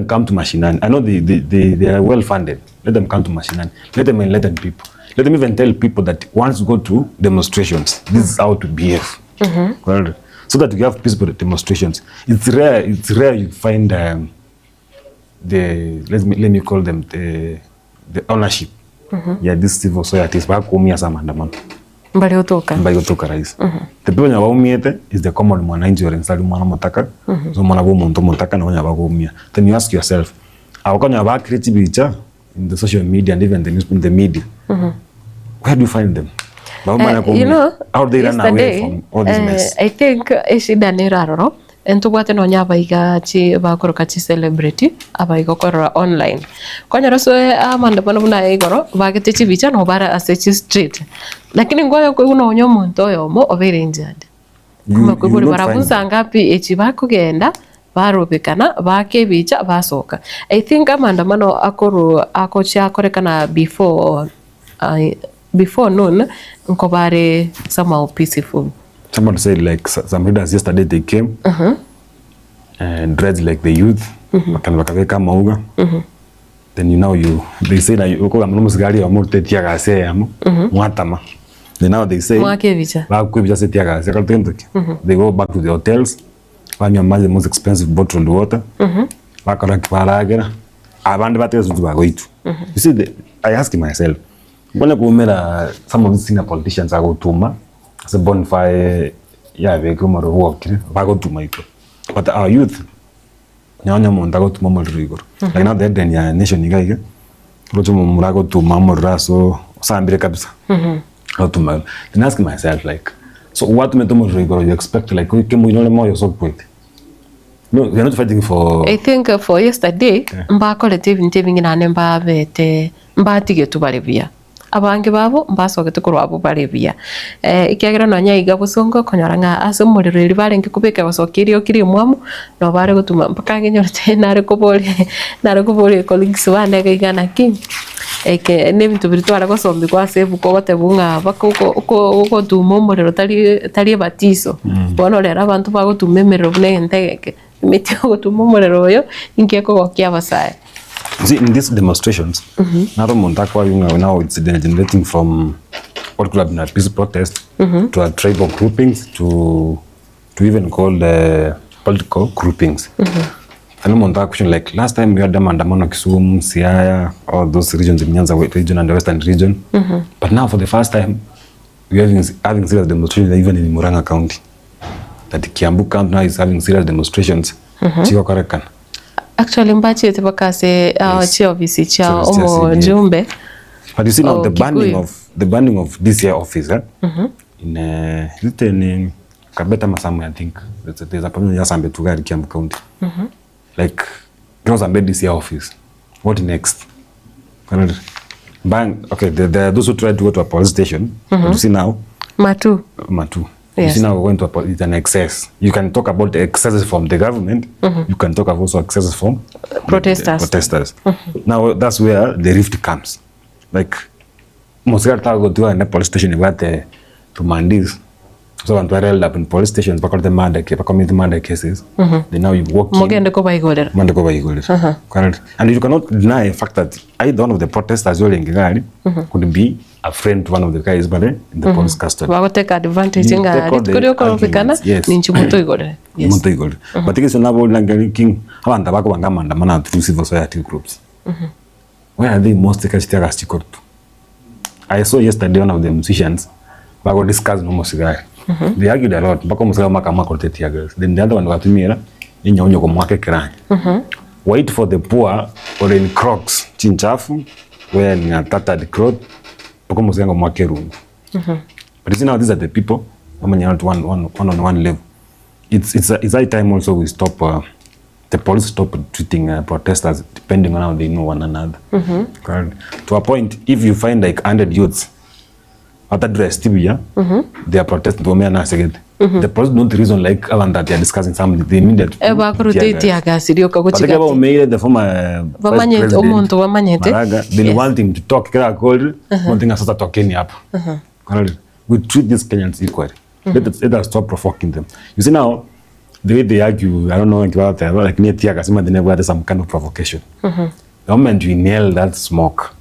come to Mashinani. I know they are well funded. Let them come to Mashinani. Let them enlighten people. Let them even tell people that once you go to demonstrations, this is how to behave. Well, so that we have peaceful demonstrations. It's rare. It's rare you find the let me call them the ownership. Yeah, these civil societies. Bakumia sama andamano. Mbali rais. The people nyabaumiete is the common mwananchi or nsali mwana motaka. So mwana bo muntu motaka na nyabakumia. Then you ask yourself, abakonya ba create bicha in the social media and even the news in the media. Where do you find them? You know, how they run away from all this mess? I think eshida ni raroro entubwate nonya abaiga chi bakoroka chi celebrity abaiga korora online konyora soe amandamano buna igoro bagete chibicha no bara ase chi street lakini ngoyo koiguna onyo omonto oyomo obere injured kuma koigure barabunsa ngapi echi bakogenda barobekana bakebicha basoka. I think amandamano akoru akocha akorekana before before noon nkobare somehow peaceful. Somebody said like some leaders yesterday they came and dressed like the youth. Bakaweka mauga. Then you now you they say na okogamba na omosigari oyomo orute teargas eyemo mwatama. Then now they say Mwaka ebicha. bakwa ebicha ase teargas ekorete gento ki? Mhm. They go back to the hotels banywa amache the most expensive bottled water bakora ki? Baragera abande bateba ase intwe bagoitwa. You see the I ask myself nkonya koumera some of these senior politicians agotuma ase bonfire yabekire omorero bwokire bagotuma iko but our youth Nonya omonto agotuma omorero igoro, lakini now the headline ya Nation iga iga, oroche omomura agotuma omorero ase osambire kabisa, agotuma. Then ask myself like, so gwatumete omorero igoro you expect like oike moino ore moyo ase okwete? No, we are not fighting for I think for yesterday mbakorete ebinto ebinge naende mbabete mbatigetwe bare buya. Abange babo mbasogete korwa abwo bare buya, ekiagera nonya aiga bosongo okonyora ng'a ase omorero eria barenge kobeka gosokia erioki rimwamu, nabo bare gotuma mpaka ngenyorete nare koboria nare koboria colleagues bane iga iga naki, eke na ebinto biria tware gosombigwa ase ebuku ogotebiwa ng'a mpaka oko oko ogotuma omorero tari tari ebatiso, bono rero abanto bagotuma emerero buna egento egeke, emeti ogotuma omorero oyo, inki ekogokia abasae. You see, in these demonstrations, naro omonto akoargue ng'a now it's degenerating from what could have been a peace protest to a tribal groupings to to even called political groupings. And omonto agoquestion like last time we had maandamano Kisumu, Siaya, all those regions in Nyanza region and the Western region. But now for the first time, we are having, having serious demonstrations even in Murang'a County. That Kiambu County now is having serious demonstrations. Chigokorekana. Actually mbachete mpaka ase ah, Yes. chiofisi chia Chiofisi chia CDF. omojumbe But you see now o the banning Kikuyu. of the banning of DCI office eh? in uh, is it in Kabeta Masamu I think there's a, there's a problem ya Sambe Tugari Kiambu County like Rosambe DCI office what next Kana- Bang okay the, the, those who tried to go to a police station but you see now Matu. Matu You Yes. see now we're going to a, it's an excess. You can talk about the excesses from the government. You can talk about also excesses from Protesters. The protesters. Now that's where the rift comes. Like mosigari tagotiwa ne police station ibwate rumandis. So abantu are held up in police stations bakorete murder case, bakomit murder cases. Then now you walk in Mogende kobaigorera. mande kobaigorera. Correct. And you cannot deny the fact that either one of the protesters orenge gari could be a friend to one of the guys but in the police custody. Bago take advantage You ng'a take all the rituko riokorobekana arguments, yes. ninchi motoigorere. Yes. Omonto oigorire. But egese nabo nangeri king abanto abakobanga amaandamano through civil society groups. Where are they most chitiagas chikorutwa? I saw yesterday one of the musicians bago discuss no mosigari. They argued a lot mpaka omosigari omo akamaka tear gas. Then the other one bagatumia enyaunyo komwaka ekeranya. Wait for the poor or in crocs chinchafu wearing a tattered cloth mpaka omosigari omwaka erungu. But you see now these are the people bamanyana at one, one, one on one level. It's, it's, it's high time also we stop, the police stop treating protesters depending on how they know one another. Correct. To a point, if you find like 100 youths, batadressed buya, they are protesting, bomea nasegete. The police don't reason like abantu that they are discussing something, they immediately. Bakorute tear gas rioka But gochia ekero gati. baumeire the former vice Bamanyete president, omonto bamanyete. Maraga, they Yes. want him to talk. Kera akore, one thing sasa tokeni hapa. Correct. We treat these Kenyans equally. Let us, let us stop provoking them. You see now, the way they argue, I don't know about that, like near tear gas, they never had some kind of provocation. The moment you inhale that smoke,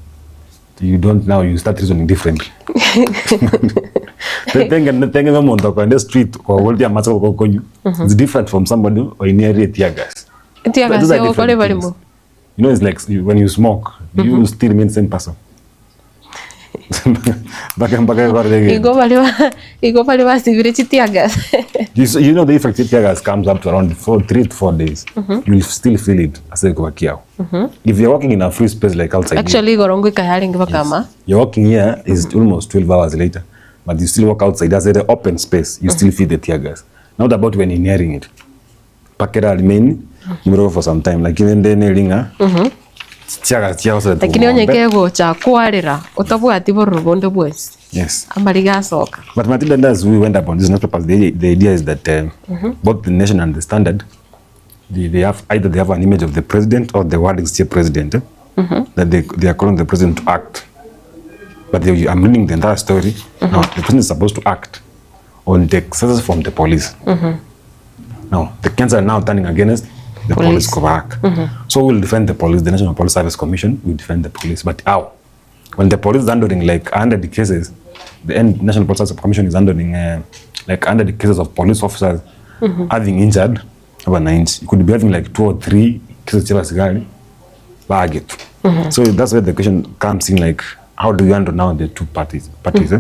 you don't now, you start reasoning differently. Thinking omonto okoenda street kogoria amache gokonywa it's different from somebody oinere tear gas. Tear gas Those are yogokore different barimo. things. You know, it's like you, when you smoke, you still remain same person. Mpaka mpaka ekorere Igo bari ba igo bari basibire chi tear gas. You, you know the effect of tear gas comes up to around 4, 3 to 4 days. You will still feel it as a kiao. If you're walking in a free space like outside, here, Actually igoro ngoika yarenge bakama. you're walking here is almost 12 hours later, but you still walk outside. That's an open space. You still feel the tear gas. Not about when inhaling it. Pakera remain mm for some time. Like even then, linga tear gas, tear gas. Lakini onye kegocha kwarera otabwati bororo bonde bwensi. Yes. Amariga asoka. But Matilda, as we went up on these newspapers, the, the idea is that both the Nation and the Standard, they have either they have an image of the president or the word is president, eh? That they are calling the president to act. But they, I'm reading the entire story. Now, the president is supposed to act on the excesses from the police. Now, the Kenyans are now turning against The police kobaaka. So who will defend the police? The National Police Service Commission will defend the police. But how? When the police is handling like 100 cases, the N- National Police Service Commission is handling like 100 cases of police officers having injured abananchi. You could be having like two or three cases chia abasigari baagetwe. So that's where the question comes in like how do you handle now the two parties eh?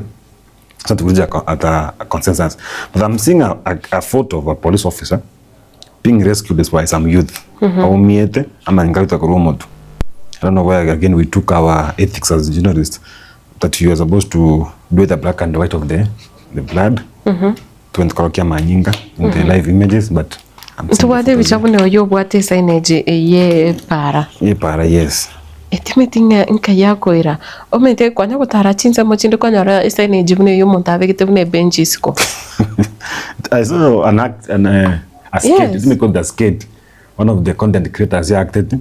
So tukuja at a consensus. But I'm seeing a photo of a police officer being rescued by some youth. Aumiete ama ngalita korwa omotu. I don't know where again we took our ethics as journalists that you are supposed to do the black and white of the blood mm -hmm. manyinga in the live images but I'm seeing the Ntobwate ebicha buna oyo obwate esignage eye para. Ye para yes. Etimeti ng'a nka yakoira omanyete kwanya gotara chinsemo chinde kwanyora esignage buna eywo omonto abegete buna ebench isiko. I saw an act an a skit. Yes. Let me call the skit. One of the content creators here acted.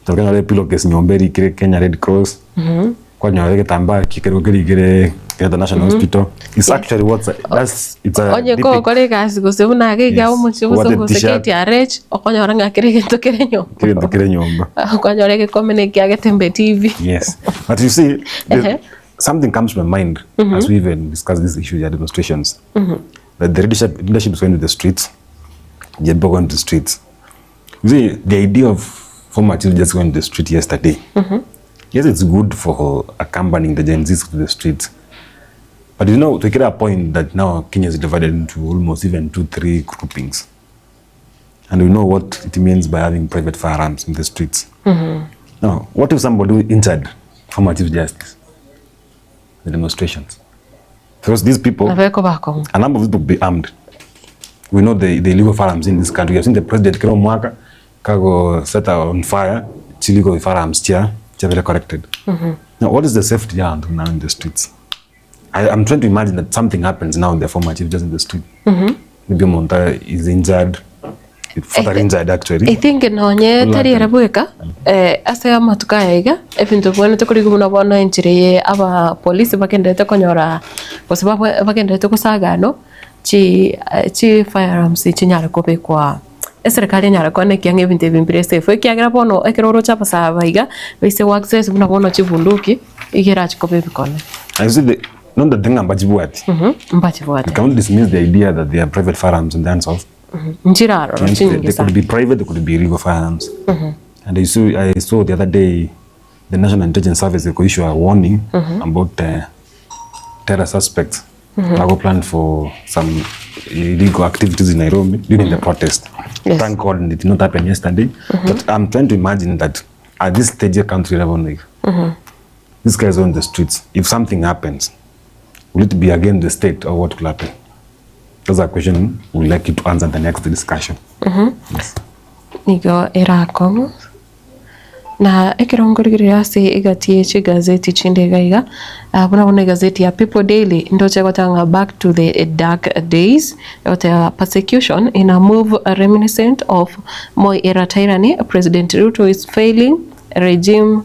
Tokanyora pillowcase nyomba erikire Kenya Red Cross. Kwanyora egetambaa kikerwo kerikire Kenyatta National Hospital. It's actually what's that's it's a Onye depict- kogokora egasi gose buna iga iga Yes. omochie gose Obwate gose t-shirt. KTRH okonyora ng'a kere egento kere nyomba. Kere kere nyomba. Okonyora egekome na ekiagetembe TV. Yes. But you see, something comes to my mind as we even discuss this issue, the demonstrations. That the leadership is going to the streets, the people going to the streets. You see, the idea of former children just going to the street yesterday. Yes, it's good for accompanying the Gen Zs to the streets. But you know, to get a point that now Kenya is divided into almost even 2-3 groupings. And we know what it means by having private firearms in the streets. Now, what if somebody injured former Chief Justice? The demonstrations. Because these people, Nabeko bakong'u. a number of people be armed. We know the illegal firearms in this country. We have seen the president kila mwaka kago set on fire illegal firearms chia chia very corrected. Now, what is the safety now in the streets? I'm trying to imagine that something happens now in the former chief just in the street. Maybe Monta is injured, further injured actually. I think nonye tari ere bweka ase amatuko aya iga ebinto bwenerete korigwa buna bono enchera eye aba polisi bagenderete konyora gose bagenderete gosagano chi chi firearms chinyare kobekwa eserikali enyare koenekia ng'a ebinto ebi mbire safe ekiagera bono ekero oroche abasaba iga baise go access buna bono chibunduki iga erachi koba ebikone. I see the not the thing mbachibwati. Mbachibwate. You cannot dismiss the idea that they are private firearms in the hands of. Nchirarora They, chinyingi they could sana. be private, they could be illegal firearms. And I saw the other day the National Intelligence Service they could issue a warning about terror suspects. Mm plan for some illegal activities in Nairobi during the protest. Yes. Thank God it did not happen yesterday. But I'm trying to imagine that at this stage of country level, like, these guys are on the streets. If something happens, will it be again the state or what will happen? That's a question we'd like you to answer in the next discussion. Yes. Nigo erakong'u na ekero nkorigereria ase egati ya chigazeti chinde iga iga buna bono egazeti ya People Daily ndoche egoteba ng'a back to the dark days egoteba persecution in a move reminiscent of Moi era tyranny President Ruto is failing regime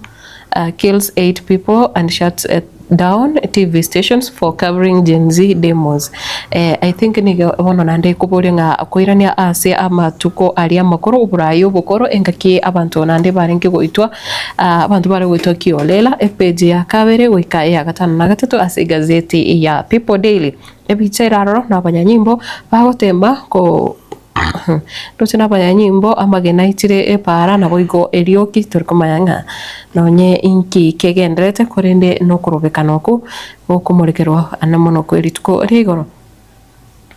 kills 8 people and shuts down TV stations for covering Gen Z demos. I think nigo bono naende ekoboria ng'a koirania ase amatuko aria amakoro oborayi obokoro engaki abanto naende barenge goitwa abanto bare goitwa kiolela epage ya kabere goika eya gatano na gatato ase egazeti ya People Daily. Ebicha eraroro na abanyanyimbo bagotema ko ndoche na abanyanyimbo amagena aitire epara nabo igo erioki tori komanya ng'a nonye inki kegenderete korende nokorobekana oko gokomorekerwa ane mono kwa erituko ria igoro.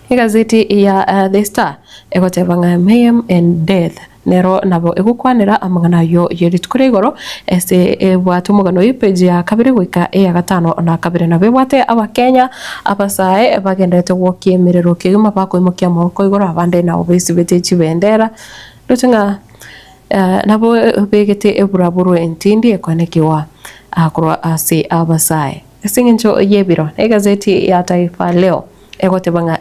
Egazeti ya The Star egoteba ng'a mayhem and death nero nabo egokwanera amang'ana ayo ya rituko ria igoro ase ebwate omogano oyo epage ya kabere goika eya gatano na kabere nabo ebwate abakenya abasae bagenderete gwokia emerero kegima bakoimokia amaboko igoro abande nabo besibete chibendera ndoche ng'a nabo begete eburaburu entindi ekoenekiwa korwa ase abasae ase eng'encho ya ebiro egazeti ya Taifa Leo egoteba ng'a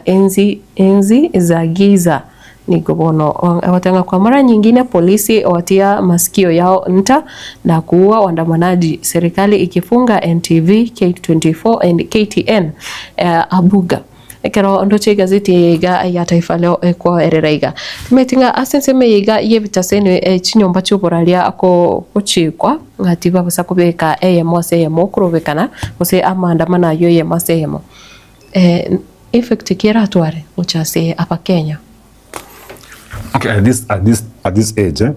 enzi za giza nigo bono egoteba kwa mara nyingine polisi watia masikio yao nta na kuua waandamanaji, serikali ikifunga NTV, K24 and KTN Abuga. Ekero ndoche egazeti eye iga ya Taifa Leo ekoerera iga. Timanyeti ng'a ase ensemo eye iga y'ebitaseni chinyomba chi'oboraria gochikwa ng'a tibabasa kobeka eyemo ase eyemo okorobekana gose amaandamano ayio eyemo ase eyemo. Effect ki eratware gocha ase abakenya? Okay, at this, at this, at this age, eh,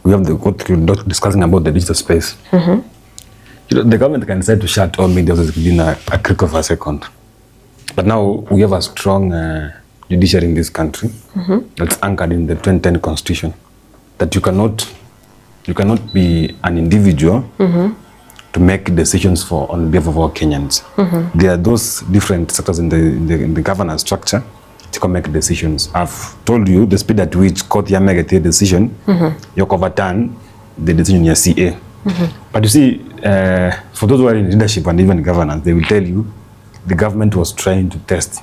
we have the, what we're not discussing about the digital space. You know, the government can decide to shut all media houses within a, a click of a second. But now we have a strong uh, judiciary in this country that's anchored in the 2010 constitution that you cannot you cannot be an individual to make decisions for on behalf of all Kenyans. There are those different sectors in the, in the, in the governance structure to make decisions. I've told you the speed at which court yamegete a decision, you overturn the decision ya CA. But you see, uh, for those who are in leadership and even governance, they will tell you the government was trying to test